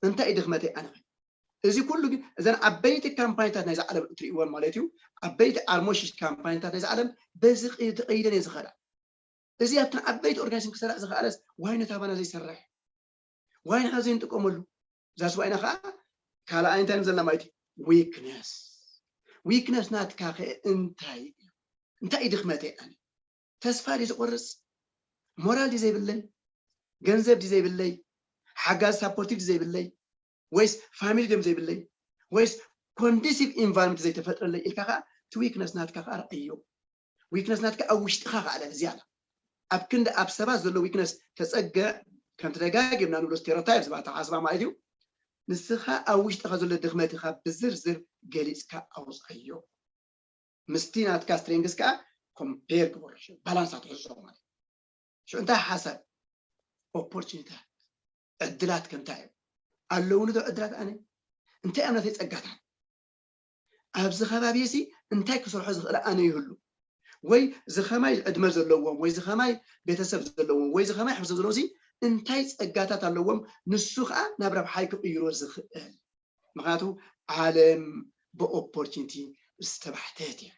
እንታይ እዩ ድኽመተይ ኣነ? እዚ ኩሉ ግን እዘን ዓበይቲ ካምፓኒታት ናይዚ ዓለም እትርእይወን ማለት እዩ። ዓበይቲ ኣርሞሽሽ ካምፓኒታት ናይዚ ዓለም በዚ ተቐይደን እየ ዝኸዳ። እዚ ኣብተን ዓበይቲ ኦርጋኒዝም ክሰርሕ ዝኸኣለስ ዋይ ነታ ባና ዘይሰርሕ? ዋይ ንሕና ዘይንጥቀመሉ? እዛ ስዋይና ከዓ ካልኣይ እንታይ ንዘላ ማለት እዩ? ዊክነስ። ዊክነስ ናትካ ከ እንታይ እዩ? እንታይ እዩ ድኽመተይ ኣነ? ተስፋ ድዩ ዝቆርጽ? ሞራል ድዩ ዘይብለይ? ገንዘብ ድዩ ዘይብለይ? ሓጋዝ ሳፖርቲቭ ድዩ ዘይብለይ? ወይስ ፋሚሊ ድዮም ዘይብለይ? ወይስ ኮንዲሲቭ ኢንቫይሮንመንት ዘይተፈጥረለይ ኢልካ ከዓ እቲ ዊክነስ ናትካ ከዓ ረኣዮ። ዊክነስ ናትካ ኣብ ውሽጥኻ ከዓ ለለ ዝያዳ ኣብ ክንዲ ኣብ ሰባት ዘሎ ዊክነስ ተፀገ ከም ተደጋጊምና ንብሎ ስቴሮታይፕ ዝበሃል ኣተሓሳስባ ማለት እዩ። ንስኻ ኣብ ውሽጥኻ ዘሎ ድኽመትኻ ብዝርዝር ገሊፅካ ኣውፅኣዮ። ምስቲ ናትካ ስትሬንግስ ከዓ ኮምፔር ግበሮ፣ ባላንስ ኣትሕዞ ማለት እዩ። ሽዑ እንታይ ሓሳብ ኦፖርቹኒታት ዕድላት ከ እንታይ እዮም ኣለውኒ ዶ ዕድላት ኣነ እንታይ እዮም ናተይ ፀጋታት ኣብዚ ከባቢ ሲ እንታይ ክሰርሖ ዝኽእል ኣነ ይህሉ ወይ ዝኸማይ ዕድመ ዘለዎም ወይ ዝኸማይ ቤተሰብ ዘለዎም ወይ ዝኸማይ ሕብረተሰብ ዘለዎም ሲ እንታይ ፀጋታት ኣለዎም ንሱ ከዓ ናብ ረብሓይ ክቕይሮ ዝኽእል ምክንያቱ ዓለም ብኦፖርቹኒቲ ዝተባሕተት እያ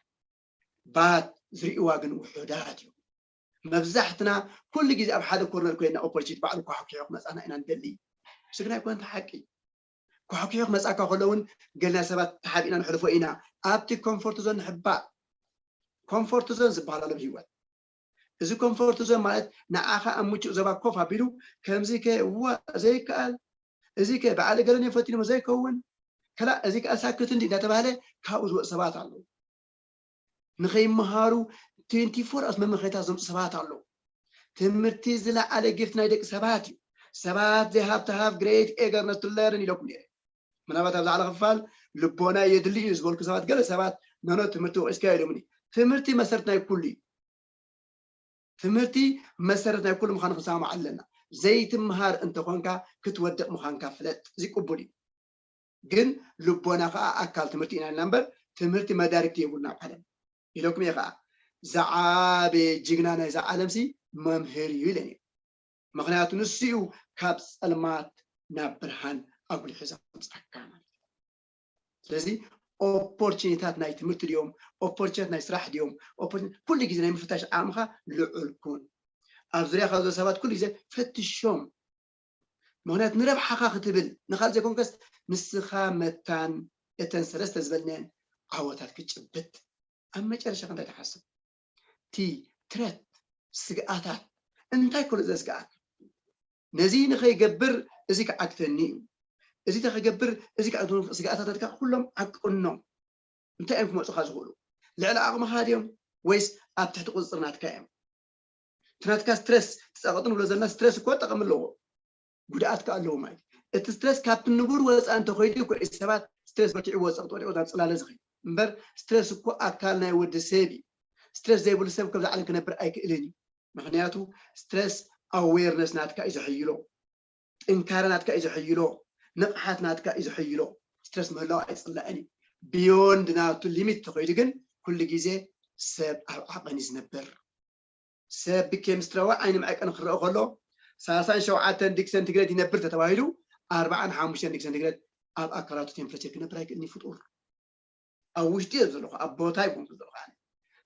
ባት ዝርእዋ ግን ውሑዳት እዩ መብዛሕትና ኩሉ ግዜ ኣብ ሓደ ኮርነር ኮይና ኦፖርቹኒቲ ባዕሉ ኳሕኪሑ ክመፃና ኢና ንደሊ ስግና ይኮነ ሓቂ ኳሕኪሑ ክመፃካ ከሎ እውን ገልና ሰባት ተሓቢእና ንሕልፎ ኢና ኣብቲ ኮምፎርት ዞን ንሕባእ ኮምፎርት ዞን ዝበሃል ኣሎ ብሂወት እዚ ኮምፎርት ዞን ማለት ንዓኻ ኣብ ምቹእ ዞባ ኮፍ ኣቢሉ ከምዚ ከ እዋ ዘይከኣል እዚ ከ በዓል ገለን የፈትንሞ ዘይከውን ከላ እዚ ከኣ ሳክት እንዲ እንዳተባሃለ ካብኡ ዝወፁ ሰባት ኣለዉ ንኸይመሃሩ ትንቲ ፎር ኣስ መመኸታ ዘምፁ ሰባት ኣለዉ ትምህርቲ ዝለዓለ ጊፍት ናይ ደቂ ሰባት እዩ ሰባት they have to have great eagerness to learn ኢለኩም ነይረ ምናልባት ኣብ ዛዕላ ክፋል ልቦና የድሊ እዩ ዝበልኩ ሰባት ገለ ሰባት ነኖ ትምህርቲ ወቂስካ ኢሎምኒ ትምህርቲ መሰረት ናይ ኩሉ እዩ ትምህርቲ መሰረት ናይ ኩሉ ምዃኑ ክንሰማማዕ ኣለና ዘይትምሃር እንተኾንካ ክትወድቕ ምዃንካ ፍለጥ እዚ ቅቡል እዩ ግን ልቦና ከዓ ኣካል ትምህርቲ ኢና ኢልና እምበር ትምህርቲ መዳርግቲ የብሉና ኣብ ዓለም ኢለኩም እየ ከዓ ዝዓበየ ጅግና ናይዛ ዓለም ሲ መምህር እዩ ኢለን እዩ ምክንያቱ ንሱ እዩ ካብ ፀልማት ናብ ብርሃን ኣጉሊሑ ዘምፅኣካ ማለት እዩ ስለዚ ኦፖርቹኒታት ናይ ትምህርቲ ድዮም ኦፖርቹኒታት ናይ ስራሕ ድዮም ኩሉ ግዜ ናይ ምፍታሽ ዓቕምካ ልዑል ኩን ኣብ ዙርያ ካብ ዘሎ ሰባት ኩሉ ግዜ ፈትሾም ምክንያቱ ንረብሓኻ ክትብል ንካል ዘይኮንከስ ንስኻ መታን እተን ሰለስተ ዝበልነን ዓወታት ክትጭብጥ ኣብ መጨረሻ እንታይ ትሓስብ እቲ ትረት ስግኣታት እንታይ ኮሎ ዘስግኣካ ነዚ ንኸይገብር እዚ ክዓግተኒ እዩ እዚ ተኸገብር እዚ ስግኣታትካ ኩሎም ዓቅኖም እንታይ እዮም ክመፁኻ ዝኽእሉ ልዕሊ ዓቕምኻ ድዮም ወይስ ኣብ ትሕቲ ቁፅፅር ናትካ እዮም እቲ ናትካ ስትረስ ትፀቐጥ ንብሎ ዘለና ስትረስ እኮ ጠቐሚ ኣለዎ ጉድኣት ከ ኣለዎ ማለት እቲ ስትረስ ካብቲ ንቡር ወፃኢ እንተኸይዱ እኮ ሰባት ስትረስ በርቲዕዎ ፀቕጥ ወዲቑ ናብ ፅላለ ዝኸይድ እምበር ስትረስ እኮ ኣካል ናይ ወዲ ሰብ እዩ ስትረስ ዘይብሉ ሰብ ከምዚ ዓለም ክነብር ኣይክእልን እዩ ምክንያቱ ስትረስ ኣዌርነስ ናትካ እዩ ዘሐይሎ ጥንካረ ናትካ እዩ ዘሐይሎ ንቕሓት ናትካ እዩ ዘሐይሎ ስትረስ ምህላው ኣይፅላእን እዩ ብዮንድ ናቱ ሊሚት ተኸይዱ ግን ኩሉ ግዜ ሰብ ኣብ ዓቐን እዩ ዝነብር ሰብ ብኬሚስትራዊ ዓይኒ መዐቀኒ ክረአ ከሎ ሰላሳን ሸውዓተን ዲግሪ ሰንቲግሬድ ይነብር ተተባሂሉ ኣርባዓን ሓሙሽተን ዲግሪ ሰንቲግሬድ ኣብ ኣካላቱ ቴምፕሬቸር ክነብር ኣይክእልን እዩ ፍጡር ኣብ ውሽጢ እየ ዘለኹ ኣብ ቦታ ይኮንኩ ዘለኹ ኣነ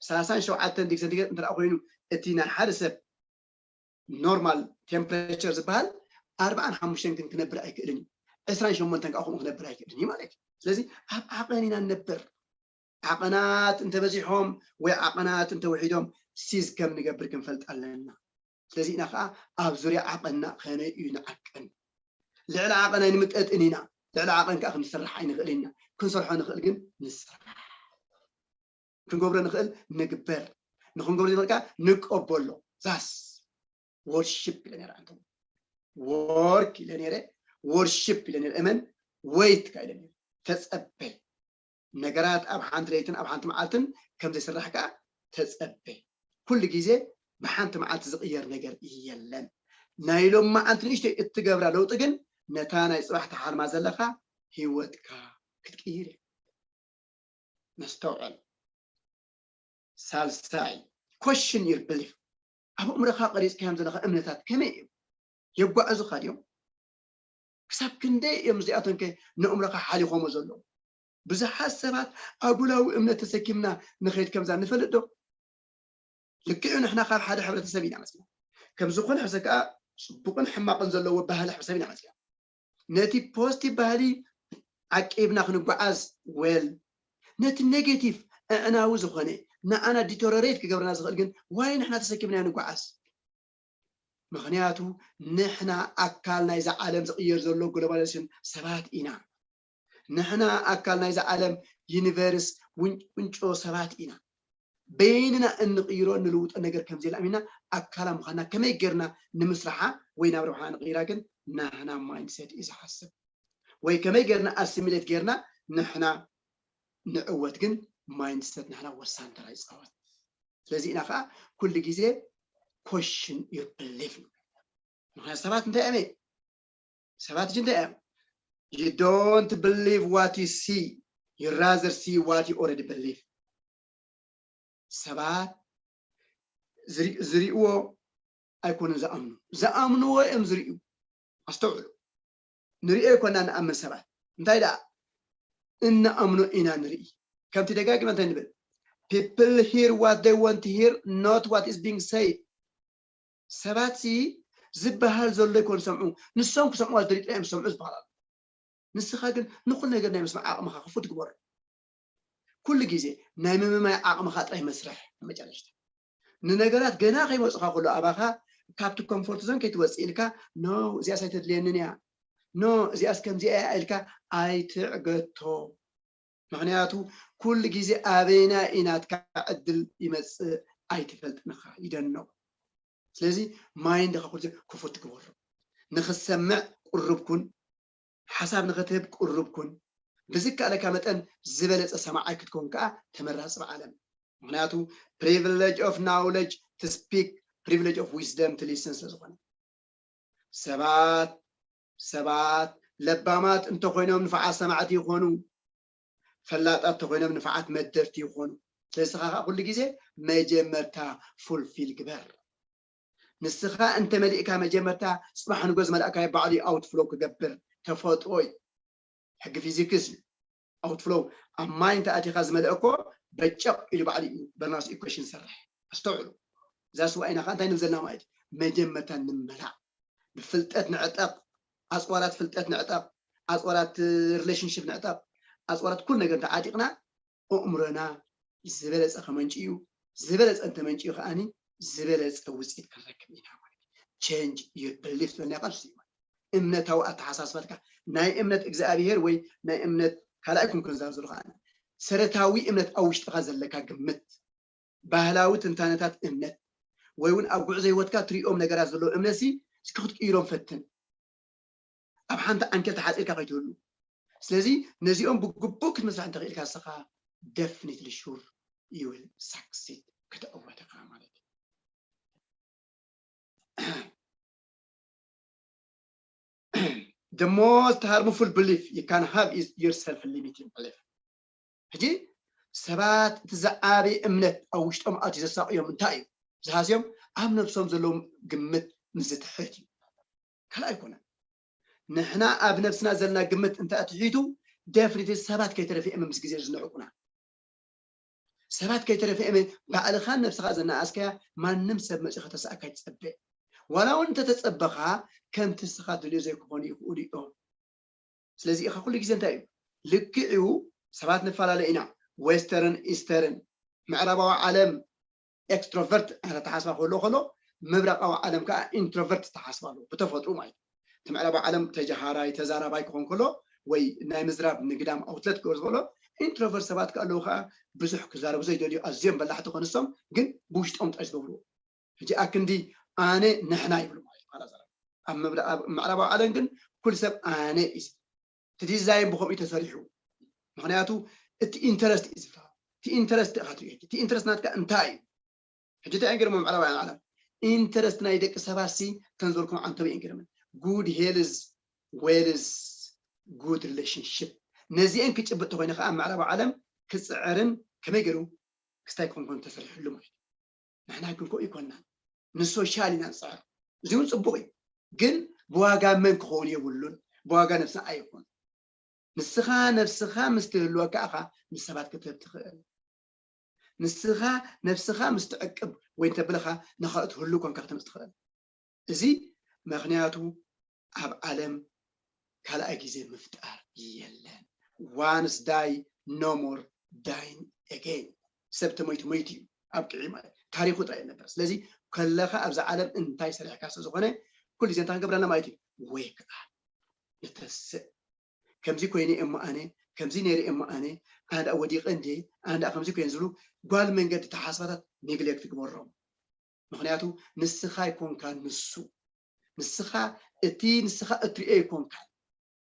ሰላሳን ሸውዓተን ዲግሪ ሰንቲግሬድ እንተ ኮይኑ እቲ ናይ ሓደ ሰብ ኖርማል ቴምፕሬቸር ዝበሃል ኣርባዓን ሓሙሽተን ግን ክነብር ኣይክእልን እዩ ዕስራን ሸሞንተን ከዓ ከምኡ ክነብር ኣይክእልን እዩ ማለት እዩ ስለዚ ኣብ ዓቐን ኢና ንነብር ዓቐናት እንተበዚሖም ወይ ዓቐናት እንተውሒዶም ሲዝ ከም ንገብር ክንፈልጥ ኣለና ስለዚ ኢና ከዓ ኣብ ዙርያ ዓቐንና ከመይ እዩ ንዓቅን ልዕሊ ዓቐን ኣይንምጠጥን ኢና ልዕሊ ዓቐን ከዓ ክንሰርሕ ኣይንኽእል ኢና ክንሰርሖ ንኽእል ግን ንስራሕ ክንገብሮ ንኽእል ንግበር ንክንገብሮ ዘይንኽእል ከዓ ንቀበሎ ዛስ ወርሽፕ ኢለ ነረ ኣንተ ወርክ ኢለ ነረ worship ኢለን እመን wait ከ ኢለን ተጸበ። ነገራት ኣብ ሓንቲ ለይትን ኣብ ሓንቲ መዓልትን ከም ዘይስራሕ ከኣ ተጸበ። ኩሉ ግዜ ብሓንቲ መዓልቲ ዝቕየር ነገር የለን። ናይ ሎማዓንቲ ንእሽተይ እትገብራ ለውጢ ግን ነታ ናይ ጽባሕ ትሓልማ ዘለኻ ህይወትካ ክትቅይር እያ። ነስተውዕል። ሳልሳይ፣ question your belief። ኣብ ኣእምሮኻ ቀሪጽካዮም ዘለኻ እምነታት ከመይ እዮም? የጓዕዙኻ ድዮም? ክሳብ ክንደይ እዮም እዚኣቶም ከ ንእምሮኻ ሓሊኾሞ ዘለዉ? ብዙሓት ሰባት ኣጉላዊ እምነት ተሰኪምና ንኸይድ ከምዛ ንፈልጥ ዶ? ልክዕ እዩ፣ ንሕና ካብ ሓደ ሕብረተሰብ ኢና መፅና። ከም ዝኾነ ሕብረተሰብ ከዓ ፅቡቕን ሕማቕን ዘለዎ ባህሊ ሕብረተሰብ ኢና መፅና። ነቲ ፖዚቲቭ ባህሊ ዓቂብና ክንጓዓዝ well፣ ነቲ ኔጌቲቭ ኣዕናዊ ዝኾነ ንዓና ዲተሮሬት ክገብረና ዝኽእል ግን ዋይ ንሕና ተሰኪምናዮ ንጓዓዝ? ምኽንያቱ ንሕና ኣካል ናይዛ ዓለም ዝቕየር ዘሎ ግሎባላይዜሽን ሰባት ኢና። ንሕና ኣካል ናይዛ ዓለም ዩኒቨርስ ውንጭ- ውንጮ ሰባት ኢና። በይንና እንቕይሮ እንልውጦ ነገር ከም ዘየለ ኣሚና ኣካላ ምዃንና ከመይ ጌርና ንምስራሓ ወይ ናብ ረብሓ ንቕይራ ግን ናህና ማይንድሴት እዩ ዝሓስብ። ወይ ከመይ ጌርና ኣሲሚሌት ጌርና ንሕና ንዕወት ግን ማይንድሰት ንሕና ወሳኒ ተራ ይፃወት። ስለዚ ኢና ከዓ ኩሉ ግዜ ኮሽን ዩር ብሊፍ። ምክንያቱ ሰባት እንታይ እዮም? ሰባት እንታይ እዮም? You don't believe what you see, you rather see what you already believe። ሰባት ዝሪ- ዝሪእዎ ኣይኮኑን ዝኣምኑ፣ ዝኣምንዎ እዮም ዝርእዩ። ኣስተውዕሉ። ንሪኦ ይኮና ንኣምን ሰባት፣ እንታይ ደኣ እንኣምኖ ኢና ንርኢ። ከምቲ ደጋጊመ እንታይ ንብል? People hear what they want to hear, not what is being said። ሰባት ሲ ዝበሃል ዘሎ ይኮኑ ዝሰምዑ፣ ንሶም ክሰምዑ ዝደልዩ ጥራይ እዮም ዝሰምዑ ዝበሃል ኣሎ። ንስኻ ግን ንኩሉ ነገር ናይ ምስማዕ ዓቕምኻ ክፉት ግበሮ። ኩሉ ግዜ ናይ ምምማይ ዓቕምኻ ጥራይ መስርሕ። መጨረሽታ ንነገራት ገና ከይመፁኻ ኩሉ ኣባኻ ካብቲ ኮምፎርት ዞን ከይትወፅእ ኢልካ ኖ እዚኣስ ኣይተድልየንን እያ፣ ኖ እዚኣስ ከምዚኣ እያ ኢልካ ኣይትዕገቶ። ምክንያቱ ኩሉ ግዜ ኣበይና እዩ ናትካ ዕድል ይመፅእ ኣይትፈልጥንኻ ይደኖ። ስለዚ ማይንድኻ ኩሉ ግዜ ክፉት ግበሮ። ንክትሰምዕ ቅሩብ ኩን፣ ሓሳብ ንክትህብ ቅሩብ ኩን። ብዝከኣለካ መጠን ዝበለፀ ሰማዓይ ክትከውን ከዓ ተመራፂ ብዓለም። ምክንያቱ privilege of knowledge to speak, privilege of wisdom to listen ስለዝኮነ ሰባት ሰባት ለባማት እንተኮይኖም ንፋዓት ሰማዕቲ ይኮኑ፣ ፈላጣት እንተኮይኖም ንፋዓት መደርቲ ይኮኑ። ስለዚ ንስኻ ከዓ ኩሉ ግዜ መጀመርታ ፉልፊል ግበር። ንስኻ እንተመሊእካ መጀመርታ ፅባሕ ንጎ ዝመላእካዮ ባዕሉ ኣውትፍሎው ክገብር ተፈጥሮ እዩ። ሕጊ ፊዚክስ እዩ። ኣውትፍሎው ኣብ ማይ እንተ ኣቲኻ ዝመልአ እኮ በጨቕ ኢሉ ባዕሉ እዩ በርናውስ ኢኩዌሽን ዝሰርሕ። ኣስተውዕሉ። እዛ ስዋ ኢና ከዓ እንታይ ንብል ዘለና ማለት እዩ? መጀመርታ ንመላእ። ብፍልጠት ንዕጠቕ፣ ኣፅዋራት ፍልጠት ንዕጠቕ፣ ኣፅዋራት ሪሌሽንሽፕ ንዕጠቕ፣ ኣፅዋራት ኩሉ ነገር እንተዓጢቕና ኣእምሮና ዝበለፀ ከመንጭ እዩ። ዝበለፀ እንተመንጭ እዩ ከዓኒ ዝበለፀ ውፅኢት ክንረክብ ኢና ማለት እዩ። ቸንጅ ዩር ብሊፍ ዝበልና ቃል እሱ እዩ ማለት እዩ። እምነታዊ ኣተሓሳስባትካ ናይ እምነት እግዚኣብሄር ወይ ናይ እምነት ካልኣይ ኩን ክንዛብ ዘለኹ ኣነ ሰረታዊ እምነት ኣብ ውሽጥኻ ዘለካ ግምት ባህላዊ ትንታነታት እምነት ወይ እውን ኣብ ጉዕዞ ህይወትካ ትሪኦም ነገራት ዘለዉ እምነት ሲ እስኪ ክትቅይሮም ፈትን። ኣብ ሓንቲ ዓንኬል ተሓፂርካ ከይትህሉ። ስለዚ ነዚኦም ብግቡእ ክትመስርሕ እንተኽኢልካ ንስኻ ደፍኒትሊ ሹር ዩ ዊል ሳክሲድ፣ ክትዕወት ኢኻ ማለት እዩ። The most harmful belief you can have is your self limiting belief። ሕጂ ሰባት እቲ ዝዓበየ እምነት ኣብ ውሽጦም ኣትዩ ዘሳቕዮም እንታይ እዩ? ዝሃስዮም ኣብ ነብሶም ዘለዎም ግምት ምስ ዝትሕት እዩ። ካልእ ኣይኮነን። ንሕና ኣብ ነብስና ዘለና ግምት እንተ ኣትሒቱ ደፍኒትሊ ሰባት ከይተረፈ እዮም ምስ ግዜ ዝንዕቁና። ሰባት ከይተረፈ እዮም ባዕልኻን ነብስኻ ዘነኣስካያ ማንም ሰብ መፂኡ ከተስኣካ ይትፀበ። ዋላ እውን እንተተፀበኻ ከምቲ ንስኻ ትደልዮ ዘይክኾኑ ይኽእሉ እዮም። ስለዚ ኢኻ ኩሉ ግዜ እንታይ እዩ ልክዕ እዩ። ሰባት ንፈላለ ኢና። ዌስተርን ኢስተርን ምዕራባዊ ዓለም ኤክስትሮቨርት ኣተሓስባ ክህሎ ከሎ ምብራቃዊ ዓለም ከዓ ኢንትሮቨርት ተሓስባ ኣለዎ ብተፈጥሩ ማለት እዩ። እቲ ምዕራባዊ ዓለም ተጀሃራይ ተዛራባይ ክኾን ከሎ ወይ ናይ ምዝራብ ንግዳም ኣውትለት ክገብር ዝኽእሎ ኢንትሮቨርት ሰባት ከዓ ኣለዉ ከዓ ብዙሕ ክዛረቡ ዘይደልዩ ኣዝዮም በላሕቲ ክኾኑ ንሶም ግን ብውሽጦም ጥራይ ዝገብርዎ ሕጂ ኣክንዲ ኣነ ንሕና ይብሉ ማለት እዩ። ኣብ ምዕራባዊ ዓለም ግን ኩሉ ሰብ ኣነ እዩ ዝብል። እቲ ዲዛይን ብከምኡ እዩ ተሰሪሑ። ምክንያቱ እቲ ኢንተረስት እዩ ዝብልካ። እቲ ኢንተረስት ኢካ ትሪኦ። እቲ ኢንተረስት ናትካ እንታይ እዩ? ሕጂ እንታይ እዮም ገይሮም ኣብ ምዕራባውያን ዓለም? ኢንተረስት ናይ ደቂ ሰባት ሲ ከም ዝበልኩም ዓንተብ እዮም ገይሮም። ጉድ ሄልዝ ዌልዝ ጉድ ሪሌሽንሽፕ። ነዚአን ክጭብጥ ተኮይነ ከዓ ኣብ ምዕራባዊ ዓለም ክፅዕርን ከመይ ገይሩ ክስታይ ክኾን ተሰሪሕሉ ማለት እዩ። ንሕና ግን ከምኡ ይኮናን። ንሶሻል ኢና ንፅዕር። እዚ እውን ፅቡቅ እዩ። ግን ብዋጋ መን ክኸውን የብሉን። ብዋጋ ነብስና ኣይኹን። ንስኻ ነብስኻ ምስ ትህልወካ ኢኻ ንሰባት ክትህብ ትኽእል። ንስኻ ነብስኻ ምስ ትዕቅብ ወይ እንተብለኻ ንኻልኦት ህሉ ኮንካ ክትምፅ ትኽእል። እዚ ምኽንያቱ ኣብ ዓለም ካልኣይ ግዜ ምፍጣር የለን። ዋንስ ዳይ ኖ ሞር ዳይን ኤጌን። ሰብ ተሞይቱ ሞይቱ እዩ ኣብቅዒ ማለት ታሪኩ ጥራይ ነበር። ስለዚ ከለኻ ኣብዛ ዓለም እንታይ ሰሪሕካ ስለ ዝኾነ ኩሉ ግዜ እንታይ ክንገብር ኣለና ማለት እዩ? ዌክ ኣፕ ንተስእ። ከምዚ ኮይነ እሞ ኣነ ከምዚ ነይረ እሞ ኣነ ኣነ ደኣ ወዲቐ እንዴ ኣነ ደኣ ከምዚ ኮይነ ዝብሉ ጓል መንገዲ ተሓስባታት ኔግሌክት ግበሮም። ምክንያቱ ንስኻ ኣይኮንካ ንሱ። ንስኻ እቲ ንስኻ እትሪኦ ኣይኮንካ።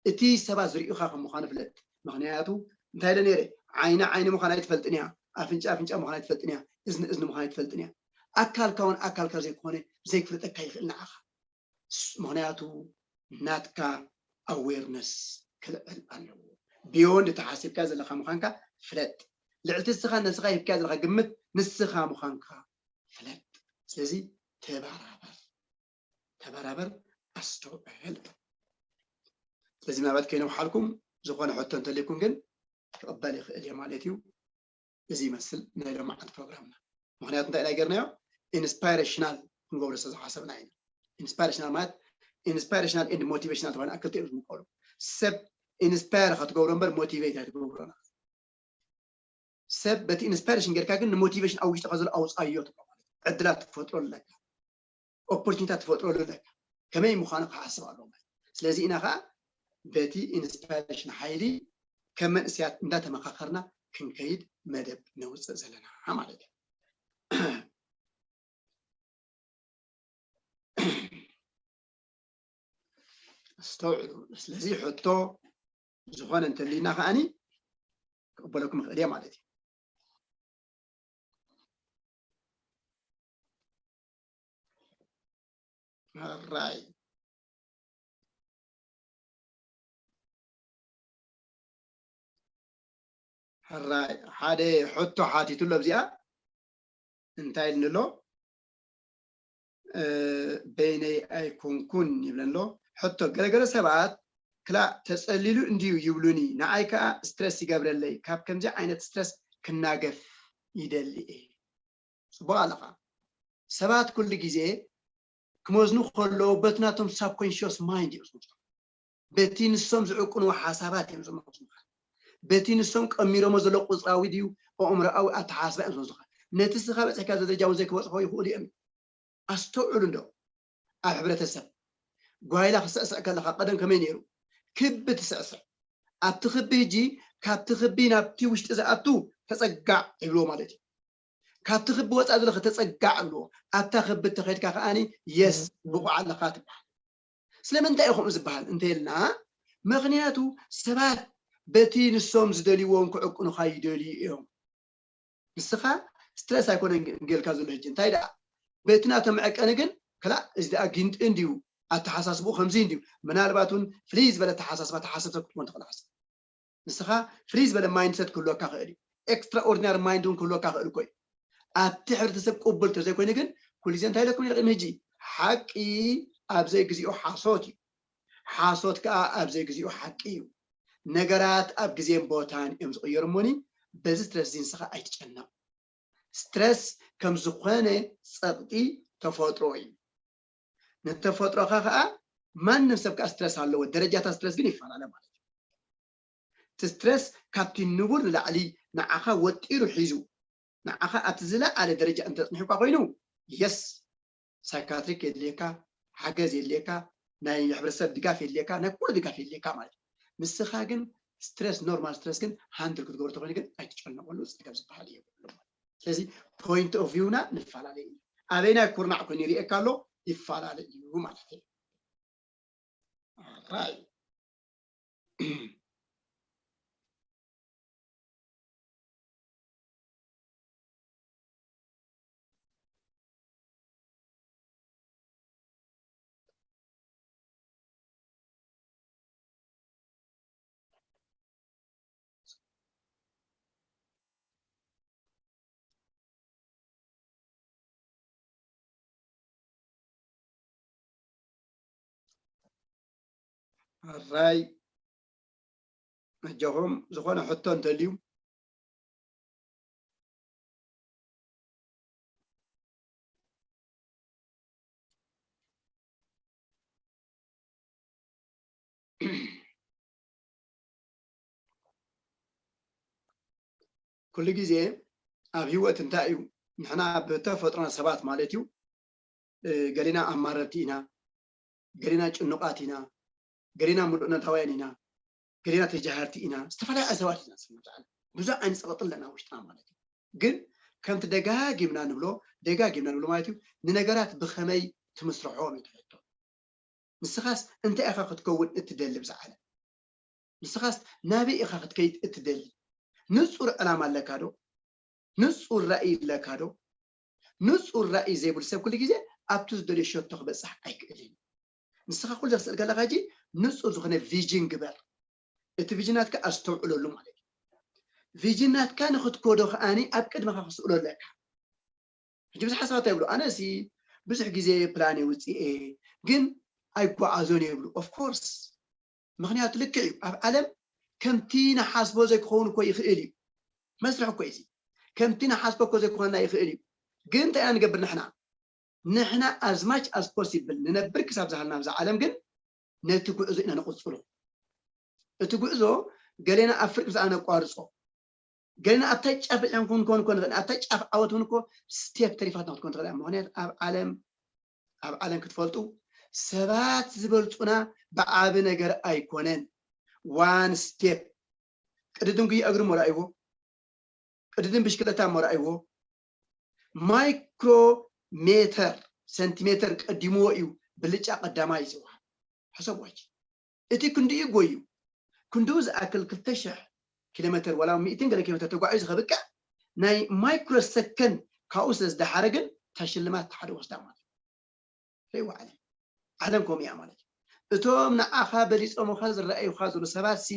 እቲ ሰባት ዝሪኡኻ ከም ምዃኑ ፍለጥ። ምክንያቱ እንታይ ኢለ ነይረ? ዓይኒ ዓይኒ ምዃን ኣይትፈልጥን እያ፣ ኣፍንጫ ኣፍንጫ ምዃን ኣይትፈልጥን እያ፣ እዝኒ እዝኒ ምዃን ኣይትፈልጥን እያ። ኣካልካ እውን ኣካልካ ዘይኮነ ዘይክፍለጠካ ይኽእል ንዓኻ። ምክንያቱ ናትካ ኣዌርነስ ክልዕል ኣለዎ። ቢዮንድ ተሓሲብካ ዘለካ ምዃንካ ፍለጥ። ልዕልቲ ንስኻ ነስኻ ሂብካ ዘለካ ግምት ንስኻ ምዃንካ ፍለጥ። ስለዚ ተባራበር ተባራበር ኣስተውዕል። ስለዚ ምናልባት ከይነውሓልኩም ዝኾነ ሕቶ እንተልይኩም ግን ክቕበል ይኽእል እየ ማለት እዩ። እዚ ይመስል ናይ ሎማዓንቲ ፕሮግራምና። ምክንያቱ እንታይ ኢና ገርናዮ? ኢንስፓይሬሽናል ክንገብሮ ስለ ዝሓሰብና ኢና። ኢንስፓይሬሽናል ማለት ኢንስፓይሬሽናል ኤንድ ሞቲቬሽናል ተባሂሉ ክልተ እዮም ዝምቀሉ። ሰብ ኢንስፓየር ክትገብሮ እምበር ሞቲቬት ኣይትገብሮና። ሰብ በቲ ኢንስፓይሬሽን ጌርካ ግን ንሞቲቬሽን ኣብ ውሽጥካ ዘሎ ኣውፃዮ ትብሎ ማለት እዩ። ዕድላት ትፈጥሮ ኣለካ፣ ኦፖርቹኒታት ትፈጥረሉ ኣለካ። ከመይ ምዃኑ ክሓስብ ኣለዎ ማለት እዩ። ስለዚ ኢና ከዓ በቲ ኢንስፓይሬሽን ሓይሊ ከም መንእሰያት እንዳተመኻኸርና ክንከይድ መደብ ነውፅእ ዘለና ማለት እዩ። ኣስተውዕሉ። ስለዚ ሕቶ ዝኾነ እንተልዩና ከዓኒ ክቕበለኩም ይኽእል እየ ማለት እዩ። ሕራይ ሕራይ ሓደ ሕቶ ሓቲቱ ኣሎ። ኣብዚኣ እንታይ ኢልኒ ኣሎ? በይነይ ኣይኮንኩን ይብለን ኣሎ። ሕቶ ገለገለ ሰባት ክላእ ተፀሊሉ እንድዩ ይብሉኒ፣ ንዓይ ከዓ ስትረስ ይገብረለይ። ካብ ከምዚ ዓይነት ስትረስ ክናገፍ ይደሊ እየ። ፅቡቅ ኣለኻ። ሰባት ኩሉ ግዜ ክመዝኑ ከለዉ በቲ ናቶም ሳብኮንሽስ ማይንድ እዮም ዝመዝኑ። በቲ ንሶም ዝዕቅንዎ ሓሳባት እዮም ዝመዝኑኻ። በቲ ንሶም ቀሚሮሞ ዘሎ ቁፅራዊ ድዩ ኣእምሮኣዊ ኣተሓሳስባ እዮም ዝመዝኑኻ። ነቲ ንስኻ በፂሕካ ደረጃ እውን ዘይክበፅሖ ይኽእሉ እዮም። ኣስተውዕሉ እንዶ ኣብ ሕብረተሰብ ጓይላ ክስዕስዕ ከለኻ ቀደም ከመይ ነይሩ? ክቢ ትስዕስዕ። ኣብቲ ክቢ ሕጂ ካብቲ ክቢ ናብቲ ውሽጢ ዝኣቱ ተፀጋዕ ይብልዎ ማለት እዩ። ካብቲ ክቢ ወፃኢ ዘሎ ከተፀጋዕ ይብልዎ። ኣብታ ክቢ እንተኸድካ ከዓኒ የስ ብቑዕ ኣለኻ ትበሃል። ስለምንታይ እዩ ከምኡ ዝበሃል እንተኢልና ምኽንያቱ ሰባት በቲ ንሶም ዝደልይዎም ክዕቅኑኻ ይደልዩ እዮም። ንስኻ ስትረስ ኣይኮነን ጌልካ ዘሎ ሕጂ እንታይ ደኣ በቲ ናቶም መዐቀኒ ግን ክላእ እዚ ደኣ ጊንጢ እንድዩ ኣተሓሳስብኡ ከምዚ እንድዩ ምናልባት እውን ፍልይ ዝበለ ኣተሓሳስባ ተሓሰብተ ክትኮን ትኽእል ሓሳብ ንስኻ ፍልይ ዝበለ ማይንድሰት ክህልወካ ክእል እዩ። ኤክስትራኦርዲናሪ ማይንድ እውን ክህልወካ ክእል እኮ እዩ። ኣብቲ ሕብረተሰብ ቅቡል ተዘይኮይኑ ግን ኩሉ ግዜ እንታይ ኢለኩም ነይረ ቅድሚ ሕጂ ሓቂ ኣብ ዘይግዚኡ ሓሶት እዩ። ሓሶት ከዓ ኣብ ዘይግዚኡ ሓቂ እዩ። ነገራት ኣብ ግዜን ቦታን እዮም ዝቕየሩ እሞኒ በዚ ስትረስ እዚ ንስኻ ኣይትጨነቕ። ስትረስ ከም ዝኾነ ፀቕጢ ተፈጥሮ እዩ። ንተፈጥሮኻ ከዓ ማንም ሰብ ከዓ ስትረስ ኣለዎ። ደረጃታት ስትረስ ግን ይፈላለ ማለት እዩ። እቲ ስትረስ ካብቲ ንቡር ንላዕሊ ንዓኻ ወጢሩ ሒዙ ንዓኻ ኣብቲ ዝለዓለ ደረጃ እንተፅኒሑካ ኮይኑ የስ ሳይካትሪክ የድልየካ፣ ሓገዝ የድልየካ፣ ናይ ሕብረተሰብ ድጋፍ የድልየካ፣ ናይ ኩሉ ድጋፍ የድልየካ ማለት እዩ። ንስኻ ግን ስትረስ ኖርማል ስትረስ ግን ሃንድል ክትገብሮ ተኮይኑ ግን ኣይትጨነቀሉ ፀገም ዝበሃል የብሉ። ስለዚ ፖይንት ኦፍ ቪውና ንፈላለ እዩ። ኣበይናይ ኩርናዕ ኮይኑ ይሪኤካ ኣሎ ይፈላለ እዩ ማለት እዩ። ራይ ኣራይ ኣጆኹም። ዝኾነ ሕቶ እንተልዩ ኩሉ ግዜ ኣብ ህይወት እንታይ እዩ? ንሕና ብተፈጥሮና ሰባት ማለት እዩ፣ ገሌና ኣማረርቲ ኢና፣ ገሌና ጭኑቓት ኢና፣ ገሌና ምሉእነታውያን ኢና፣ ገሌና ተጃሃርቲ ኢና፣ ዝተፈላለዩ ሰባት ኢና። ብዙሕ ዓይነት ፀቕጢ ኣለና ውሽጥና ማለት እዩ። ግን ከምቲ ደጋጊምና ንብሎ ደጋጊምና ንብሎ ማለት እዩ፣ ንነገራት ብኸመይ ትምስርሖም እዩ ትሕቶ። ንስኻስ እንታይ ኢኻ ክትከውን እትደሊ ብዛ ዓለም? ንስኻስ ናበይ ኢኻ ክትከይድ እትደሊ? ንጹር ዕላማ ኣለካ ዶ? ንጹር ራእይ ኣለካ ዶ? ንጹር ራእይ ዘይብሉ ሰብ ኩሉ ግዜ ኣብቲ ዝደልዮ ሸቶ ክበጽሕ ኣይክእልን እዩ። ንስኻ ኩሉ ዘክስእል ከለኻ ሕጂ ንጹር ዝኾነ ቪዥን ግበር። እቲ ቪዥን ናትካ ኣስተውዕለሉ ማለት እዩ። ቪዥን ናትካ ንኽትኮዶ ከኣኒ ኣብ ቅድመኻ ክስእሎ ኣለካ። ሕጂ ብዙሓት ሰባት ይብሉ ኣነሲ ብዙሕ ግዜ ፕላን የውፅእ እየ ግን ኣይጓዓዞን ይብሉ። ኦፍኮርስ ምክንያቱ ልክዕ እዩ። ኣብ ዓለም ከምቲ ንሓስቦ ዘይክኸውን እኮ ይኽእል እዩ። መስርሕ እኮ እዚ ከምቲ ንሓስቦ እኮ ዘይክኾንና ይኽእል እዩ። ግን እንታይ ኢና ንገብር ንሕና? ንሕና as much as possible ንነብር ክሳብ ዝሃልና ኣብዛ ዓለም ግን ነቲ ጉዕዞ ኢና ነቕፅሎ። እቲ ጉዕዞ ገሌና ኣብ ፍርቂ ብዛዕባ ነቋርፆ ገሌና ኣብታ ጫፍ በፂሖም ክንኮን ኮን ንኽእል ኣብታ ጫፍ ዓወት እውን እኮ ስቴፕ ተሪፋትና ክትኮን ትኽእል እያ። ምክንያቱ ኣብ ዓለም ኣብ ዓለም ክትፈልጡ ሰባት ዝበልፁና ብዓቢ ነገር ኣይኮነን። ዋን ስቴፕ ቅድድም ጉያ እግሪ እሞ ረኣይዎ፣ ቅድድም ብሽክለታ እሞ ረኣይዎ። ማይክሮ ሜተር ሰንቲሜተር ቀዲምዎ እዩ ብልጫ ቀዳማይ ዝወሃብ። ሕሰብዎ ሕጂ። እቲ ክንድኡ ጎዩ ክንድኡ ዝኣክል ክልተ ሽሕ ኪሎ ሜተር ዋላ ሚእትን ገለ ኪሎ ሜተር ተጓዒዙ ከብቅዕ ናይ ማይክሮ ሰከንድ ካብኡ ስለ ዝደሓረ ግን እታ ሽልማት ሓደ ወስዳ ማለት እዩ። ርእይዋ ዓለም ዓለም ከምኡ እያ ማለት እዩ። እቶም ንዓኻ በሊፆምኻ ዝረኣዩኻ ዘለዉ ሰባት ሲ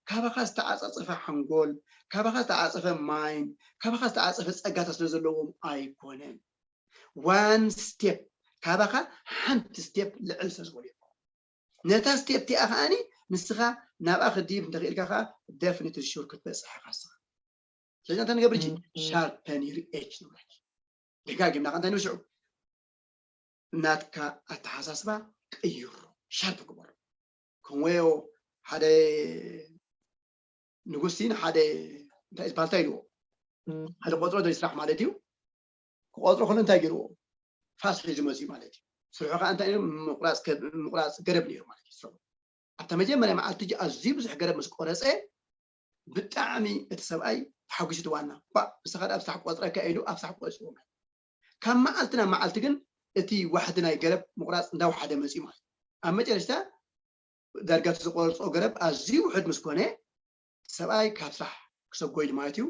ካባኻ ዝተዓፃፀፈ ሓንጎል ካባኻ ዝተዓፀፈ ማይንድ ካባኻ ዝተዓፀፈ ፀጋታት ስለ ዘለዎም ኣይኮነን። ዋን ስቴፕ ካባኻ ሓንቲ ስቴፕ ልዕል ስለ ዝበሉ እዮም። ነታ ስቴፕ እቲኣ ከኣኒ ንስኻ ናብኣ ክድይብ እንተኽኢልካ ከዓ ደፍኒትሊ ሹር ክትበፅሕ ኢኻ ንስኻ። ስለዚ እንታይ ንገብር እጂ ሻርፐን ዩር ኤጅ ንብሎ። ደጋጊምና ከ እንታይ ንብል ሽዑ ናትካ ኣተሓሳስባ ቀይሮ ሻርፕ ግበሮ። ከምወዮ ሓደ ንጉሲ ንሓደ እንታይ ባልታ ኢልዎ ሓደ ቆፅሮ ዶ ይስራሕ ማለት እዩ። ክቆፅሮ ከሎ እንታይ ገይርዎ ፋስ ሒዙ መፅኡ ማለት እዩ። ስርሑ ከዓ እንታይ ምቁራፅ ገረብ ነይሩ ማለት እዩ። ኣብታ መጀመርያ መዓልቲ ኣዝዩ ብዙሕ ገረብ ምስ ቆረፀ ብጣዕሚ እቲ ሰብኣይ ተሓጒሱ እቲ ዋና ኳ ንስኻ ኣብ ስራሕ ቆፅረካ ኢሉ ኣብ ስራሕ ቆፂዎ ማለት ካብ መዓልቲ ናብ መዓልቲ ግን እቲ ዋሕዲ ናይ ገረብ ምቑራፅ እንዳወሓደ መፅዩ ማለት ኣብ መጨረሽታ ዳርጋ እቲ ዝቆረፆ ገረብ ኣዝዩ ውሕድ ምስ ኮነ ሰብኣይ ካብ ስራሕ ክሰጎ ኢሉ ማለት እዩ።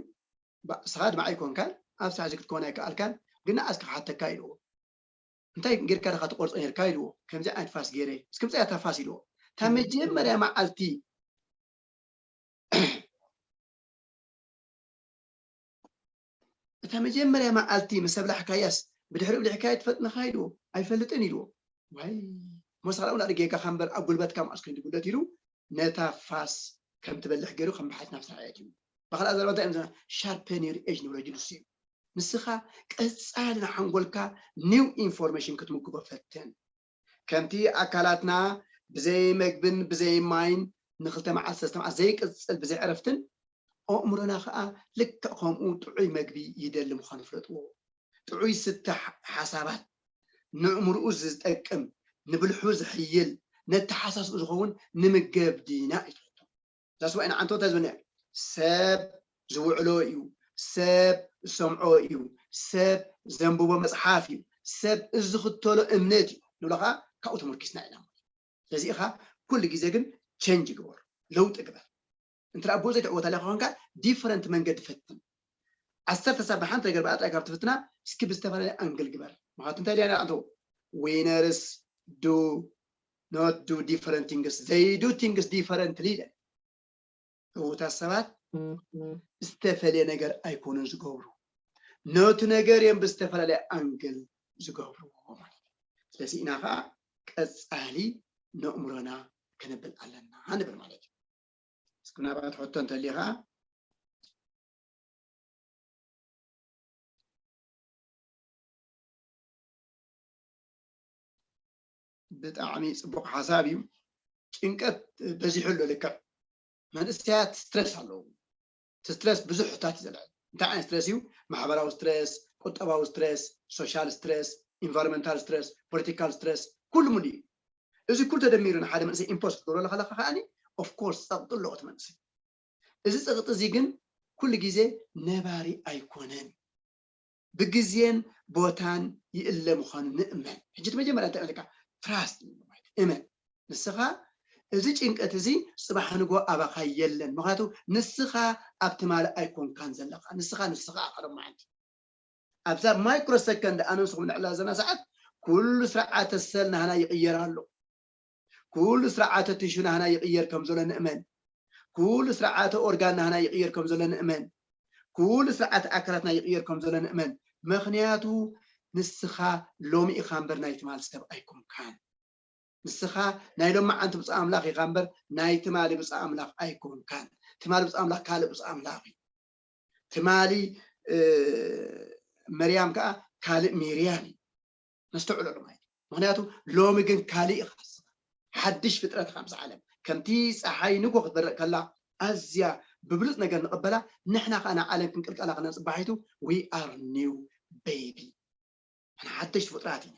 ንስኻ ድማ ኣይኮንካን ኣብ ስራሕ እዚ ክትከውን ኣይከኣልካን ግን ንኣስካ ክሓተካ ኢልዎ እንታይ ጌርካ ዲኻ ትቆርፆ ነርካ ኢልዎ ከምዚ ዓይነት ፋስ ገይረ እስክምፅያ እታ ፋስ ኢልዎ እታ መጀመርያ መዓልቲ እታ መጀመርያ መዓልቲ ምስ ኣብላሕካያስ ብድሕሪኡ ብሊዕካያ ትፈልጥንኻ ኢልዎ ኣይፈልጥን ኢልዎ ዋይ ሞሳላ እውን ኣድጌጋኻ እምበር ኣብ ጉልበትካ መዓስ ኮይኑ ጉልበት ኢሉ ነታ ፋስ ከም ትበልሕ ገይሩ ከም ብሓት ናብ ስራሕ የእትዩ ብኻልኣ ዘረባ እንታይ እዮም sharpen your edge ንብሎ ጅንሱ እዩ ንስኻ ቀፃሊ ንሓንጎልካ new information ክትምግቦ ፈትን ከምቲ ኣካላትና ብዘይ መግብን ብዘይ ማይን ንክልተ መዓልቲ ሰለስተ መዓልቲ ዘይቅፅል ብዘይ ዕረፍትን ኣእምሮና ከዓ ልክዕ ከምኡ ጥዑይ መግቢ ይደሊ ምዃኑ ፍለጥዎ። ጥዑይ ስተ ሓሳባት ንእምርኡ ዝጠቅም ንብልሑ ዝሕይል ነተሓሳስቡ ዝኸውን ንምገብ ዲና እዩ ትሕቶ። ዛስዋይ ንዓንተወታ ዝበነ ሰብ ዝውዕሎ እዩ ሰብ ዝሰምዖ እዩ ሰብ ዘንብቦ መፅሓፍ እዩ ሰብ ዝኽተሎ እምነት እዩ ንብሎ ከዓ ካብኡ ተመርኪስና ኢና ስለዚ ኢኻ ኩሉ ግዜ ግን ቸንጅ ግበር፣ ለውጢ ግበር። እንተ ኣብኡ ዘይትዕወት ኣለካ ኮንካ ዲፈረንት መንገዲ ፈትን። ዓሰርተ ሰብ ብሓንቲ ነገር ብኣ ጥራይ ካብ ትፍትና እስኪ ብዝተፈላለየ ኣንግል ግበር። ምክንያቱ እንታይ ዲያ ንዓቱ ዊነርስ ዱ ኖት ዱ ዲፈረንት ቲንግስ፣ ዘይ ዱ ቲንግስ ዲፈረንትሊ ኢለ። ዕዉታት ሰባት ዝተፈለየ ነገር ኣይኮኑን ዝገብሩ፣ ነቱ ነገር እዮም ብዝተፈላለየ ኣንግል ዝገብርዎ ማለት እዩ። ስለዚ ኢና ከዓ ቀፃሊ ነእምሮና ከነብል ኣለና ንብል ማለት እዩ። እስኪ ምናልባት ሕቶ እንተልዩ ከዓ ብጣዕሚ ፅቡቅ ሓሳብ እዩ። ጭንቀት በዚሑ ኣሎ። ልክዕ መንእሰያት ስትረስ ኣለዎም። እቲ ስትረስ ብዙሕ ሕታት እዩ ዘልዕል። እንታይ ዓይነት ስትረስ እዩ? ማሕበራዊ ስትረስ፣ ቁጠባዊ ስትረስ፣ ሶሻል ስትረስ፣ ኢንቫይሮንመንታል ስትረስ፣ ፖለቲካል ስትረስ፣ ኩሉ ሙሉ እዩ። እዚ ኩሉ ተደሚሩ ንሓደ መንእሰይ ኢምፖዝ ክትገብረሉ ከለካ ከዓኒ ኦፍኮርስ ፀቕጢ ኣለዎ እቲ መንእሰይ። እዚ ፀቕጢ እዚ ግን ኩሉ ግዜ ነባሪ ኣይኮነን። ብግዜን ቦታን ይእለ ምዃኑ ንእመን። ሕጂ እቲ መጀመርያ እንታይ ኢልካ? ትራስት እመን። ንስኻ እዚ ጭንቀት እዚ ጽባሕ ንጎ ኣባኻ የለን። ምኽንያቱ ንስኻ ኣብ ትማሊ ኣይኮንካን ዘለኻ። ንስኻ ንስኻ ኢኻ ሎማዓንቲ። ኣብዛ ማይክሮ ሰከንድ ኣነ ንስኹም ንዕላ ዘለና ሰዓት ኩሉ ስርዓተ ሰል ናህና ይቕየር ኣሎ። ኩሉ ስርዓተ ቲሹ ናህና ይቕየር ከም ዘሎ ንእመን። ኩሉ ስርዓተ ኦርጋን ናህና ይቕየር ከም ዘሎ ንእመን። ኩሉ ስርዓተ ኣካላትና ይቕየር ከም ዘሎ ንእመን። ምኽንያቱ ንስኻ ሎሚ ኢኻ እምበር ናይ ትማሊ ሰብ ኣይኮንካን። ንስኻ ናይ ሎማዓንቲ ብፁዕ ኣምላኽ ኢኻ እምበር ናይ ትማሊ ብፁዕ ኣምላኽ ኣይኮንካን። ትማሊ ብፁዕ ኣምላኽ ካልእ ብፁዕ ኣምላኽ እዩ። ትማሊ መርያም ከዓ ካልእ ሚርያም እዩ። ነስተውዕለሉ ማለት እዩ። ምኽንያቱ ሎሚ ግን ካልእ ኢኻ፣ ሓድሽ ፍጥረት ኢኻ ምስ ዓለም። ከምቲ ፀሓይ ንጎ ክትበርቕ ከላ ኣዝያ ብብሉፅ ነገር ንቕበላ፣ ንሕና ከዓ ናብ ዓለም ክንቅልቀላ ከለና ፅባሒቱ we are new baby። ንሕና ሓደሽቲ ፍጡራት ኢና።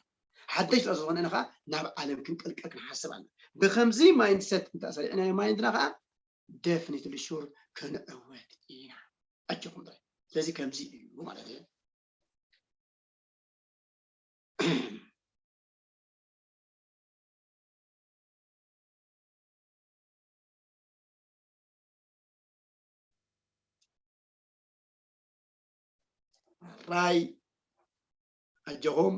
ሓደሽቲ ፍጡራት ዝኾነ ኢና ከዓ ናብ ዓለም ክንቅልቀል ክንሓስብ ኣለና። ብከምዚ ማይንድሰት እንተሰሪዕናዮ ማይንድና ከዓ ደፍኒትሊ ሹር ክንዕወት ኢና። ኣጆኹም ጥራይ። ስለዚ ከምዚ እዩ ማለት እዩ። ራይ ኣጆኹም።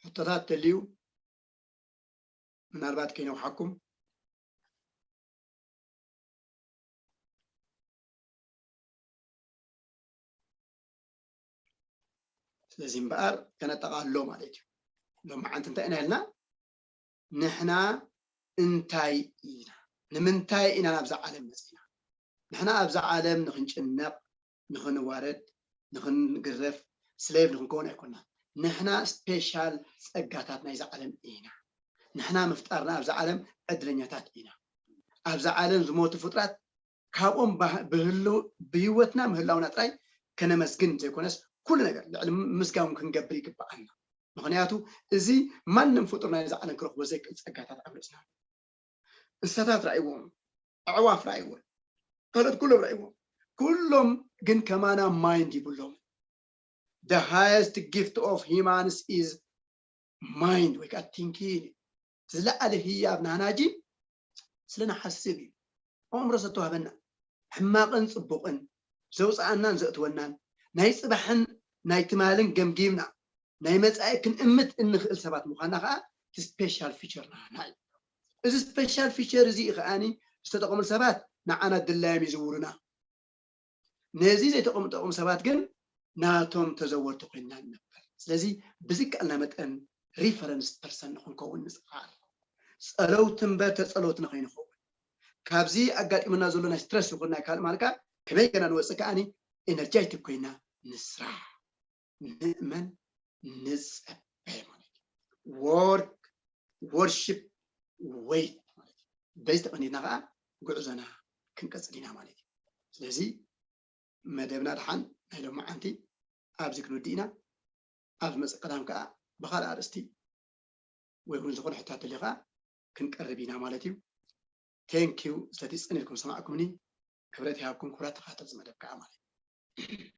ሕቶታት ተልዩ ምናልባት ከይነውሓኩም። ስለዚ እምበኣር ከነጠቓሎ ማለት እዩ። ሎማዓንቲ እንታይ ኢና ኢልና? ንሕና እንታይ ኢና? ንምንታይ ኢና ናብዛ ዓለም መፂና? ንሕና ኣብዛ ዓለም ንኽንጭነቕ፣ ንኽንዋረድ፣ ንኽንግረፍ፣ ስሌቭ ንኽንከውን ኣይኮናን። ንሕና ስፔሻል ፀጋታት ናይዛ ዓለም ኢና። ንሕና ምፍጣርና ኣብዛ ዓለም ዕድለኛታት ኢና። ኣብዛ ዓለም ዝሞቱ ፍጡራት ካብኦም ብህይወትና ምህላውና ጥራይ ከነመስግን ዘይኮነስ ኩሉ ነገር ልዕሊ ምስጋን ክንገብር ይግባኣና። ምኽንያቱ እዚ ማንም ፍጡር ናይዛ ዓለም ክረኽቦ ዘይክእል ፀጋታት ኣብ ርእስና ኣሎ። እንስሳታት ራእይዎም፣ ኣዕዋፍ ራእይዎም፣ ካልኦት ኩሎም ራእይዎም። ኩሎም ግን ከማና ማይንድ ይብሎም። The highest gift of humans is mind ወይ ከዓ ቲንኪን እዩ። ዝለዓለ ህያብ ናህና ጂ ስለ ንሓስብ እዩ። ኣእምሮ ዝተዋህበና ሕማቕን ፅቡቕን ዘውፅኣናን ዘእትወናን ናይ ፅባሕን ናይ ትማልን ገምጊምና ናይ መፃኢ ክንእምት እንኽእል ሰባት ምዃንና ከዓ እቲ ስፔሻል ፊቸር ናህና እዩ። እዚ ስፔሻል ፊቸር እዚ ከዓኒ ዝተጠቐሙሉ ሰባት ንዓና ድላዮም ይዝውሩና። ነዚ ዘይተጠቐሙ ሰባት ግን ናቶም ተዘወርቲ ኮይንና ንነበር። ስለዚ ብዝከኣልና መጠን ሪፈረንስ ፐርሰን ንክንከውን ንፅዓር። ፀለውቲ እምበር ተፀለውቲ ንከይንኸውን። ካብዚ ኣጋጢሙና ዘሎ ናይ ስትረስ ይኹን ናይ ካልእ ማልካ ከመይ ገና ንወፅእ ከዓኒ ኤነርጃይቲክ ኮይና ንስራሕ፣ ንእመን፣ ንፀበ ማለት እዩ። ወርክ፣ ወርሺፕ፣ ዌይት ማለት እዩ። በዚ ተቐኒትና ከዓ ጉዕዞና ክንቀፅል ኢና ማለት እዩ። ስለዚ መደብና ደሓን ናይ ሎማዓንቲ ኣብዚ ክንውድእ ኢና። ኣብ ዝመፅእ ቀዳም ከዓ ብኻልእ ኣርእስቲ ወይ እውን ዝኾነ ሕቶ ተልዩ ከዓ ክንቀርብ ኢና ማለት እዩ። ቴንኪዩ ስለቲ ፅን ኢልኩም ዝሰማዕኩምኒ። ክብረት ይሃብኩም ክቡራት ተኸታተልቲ መደብ ከዓ ማለት እዩ።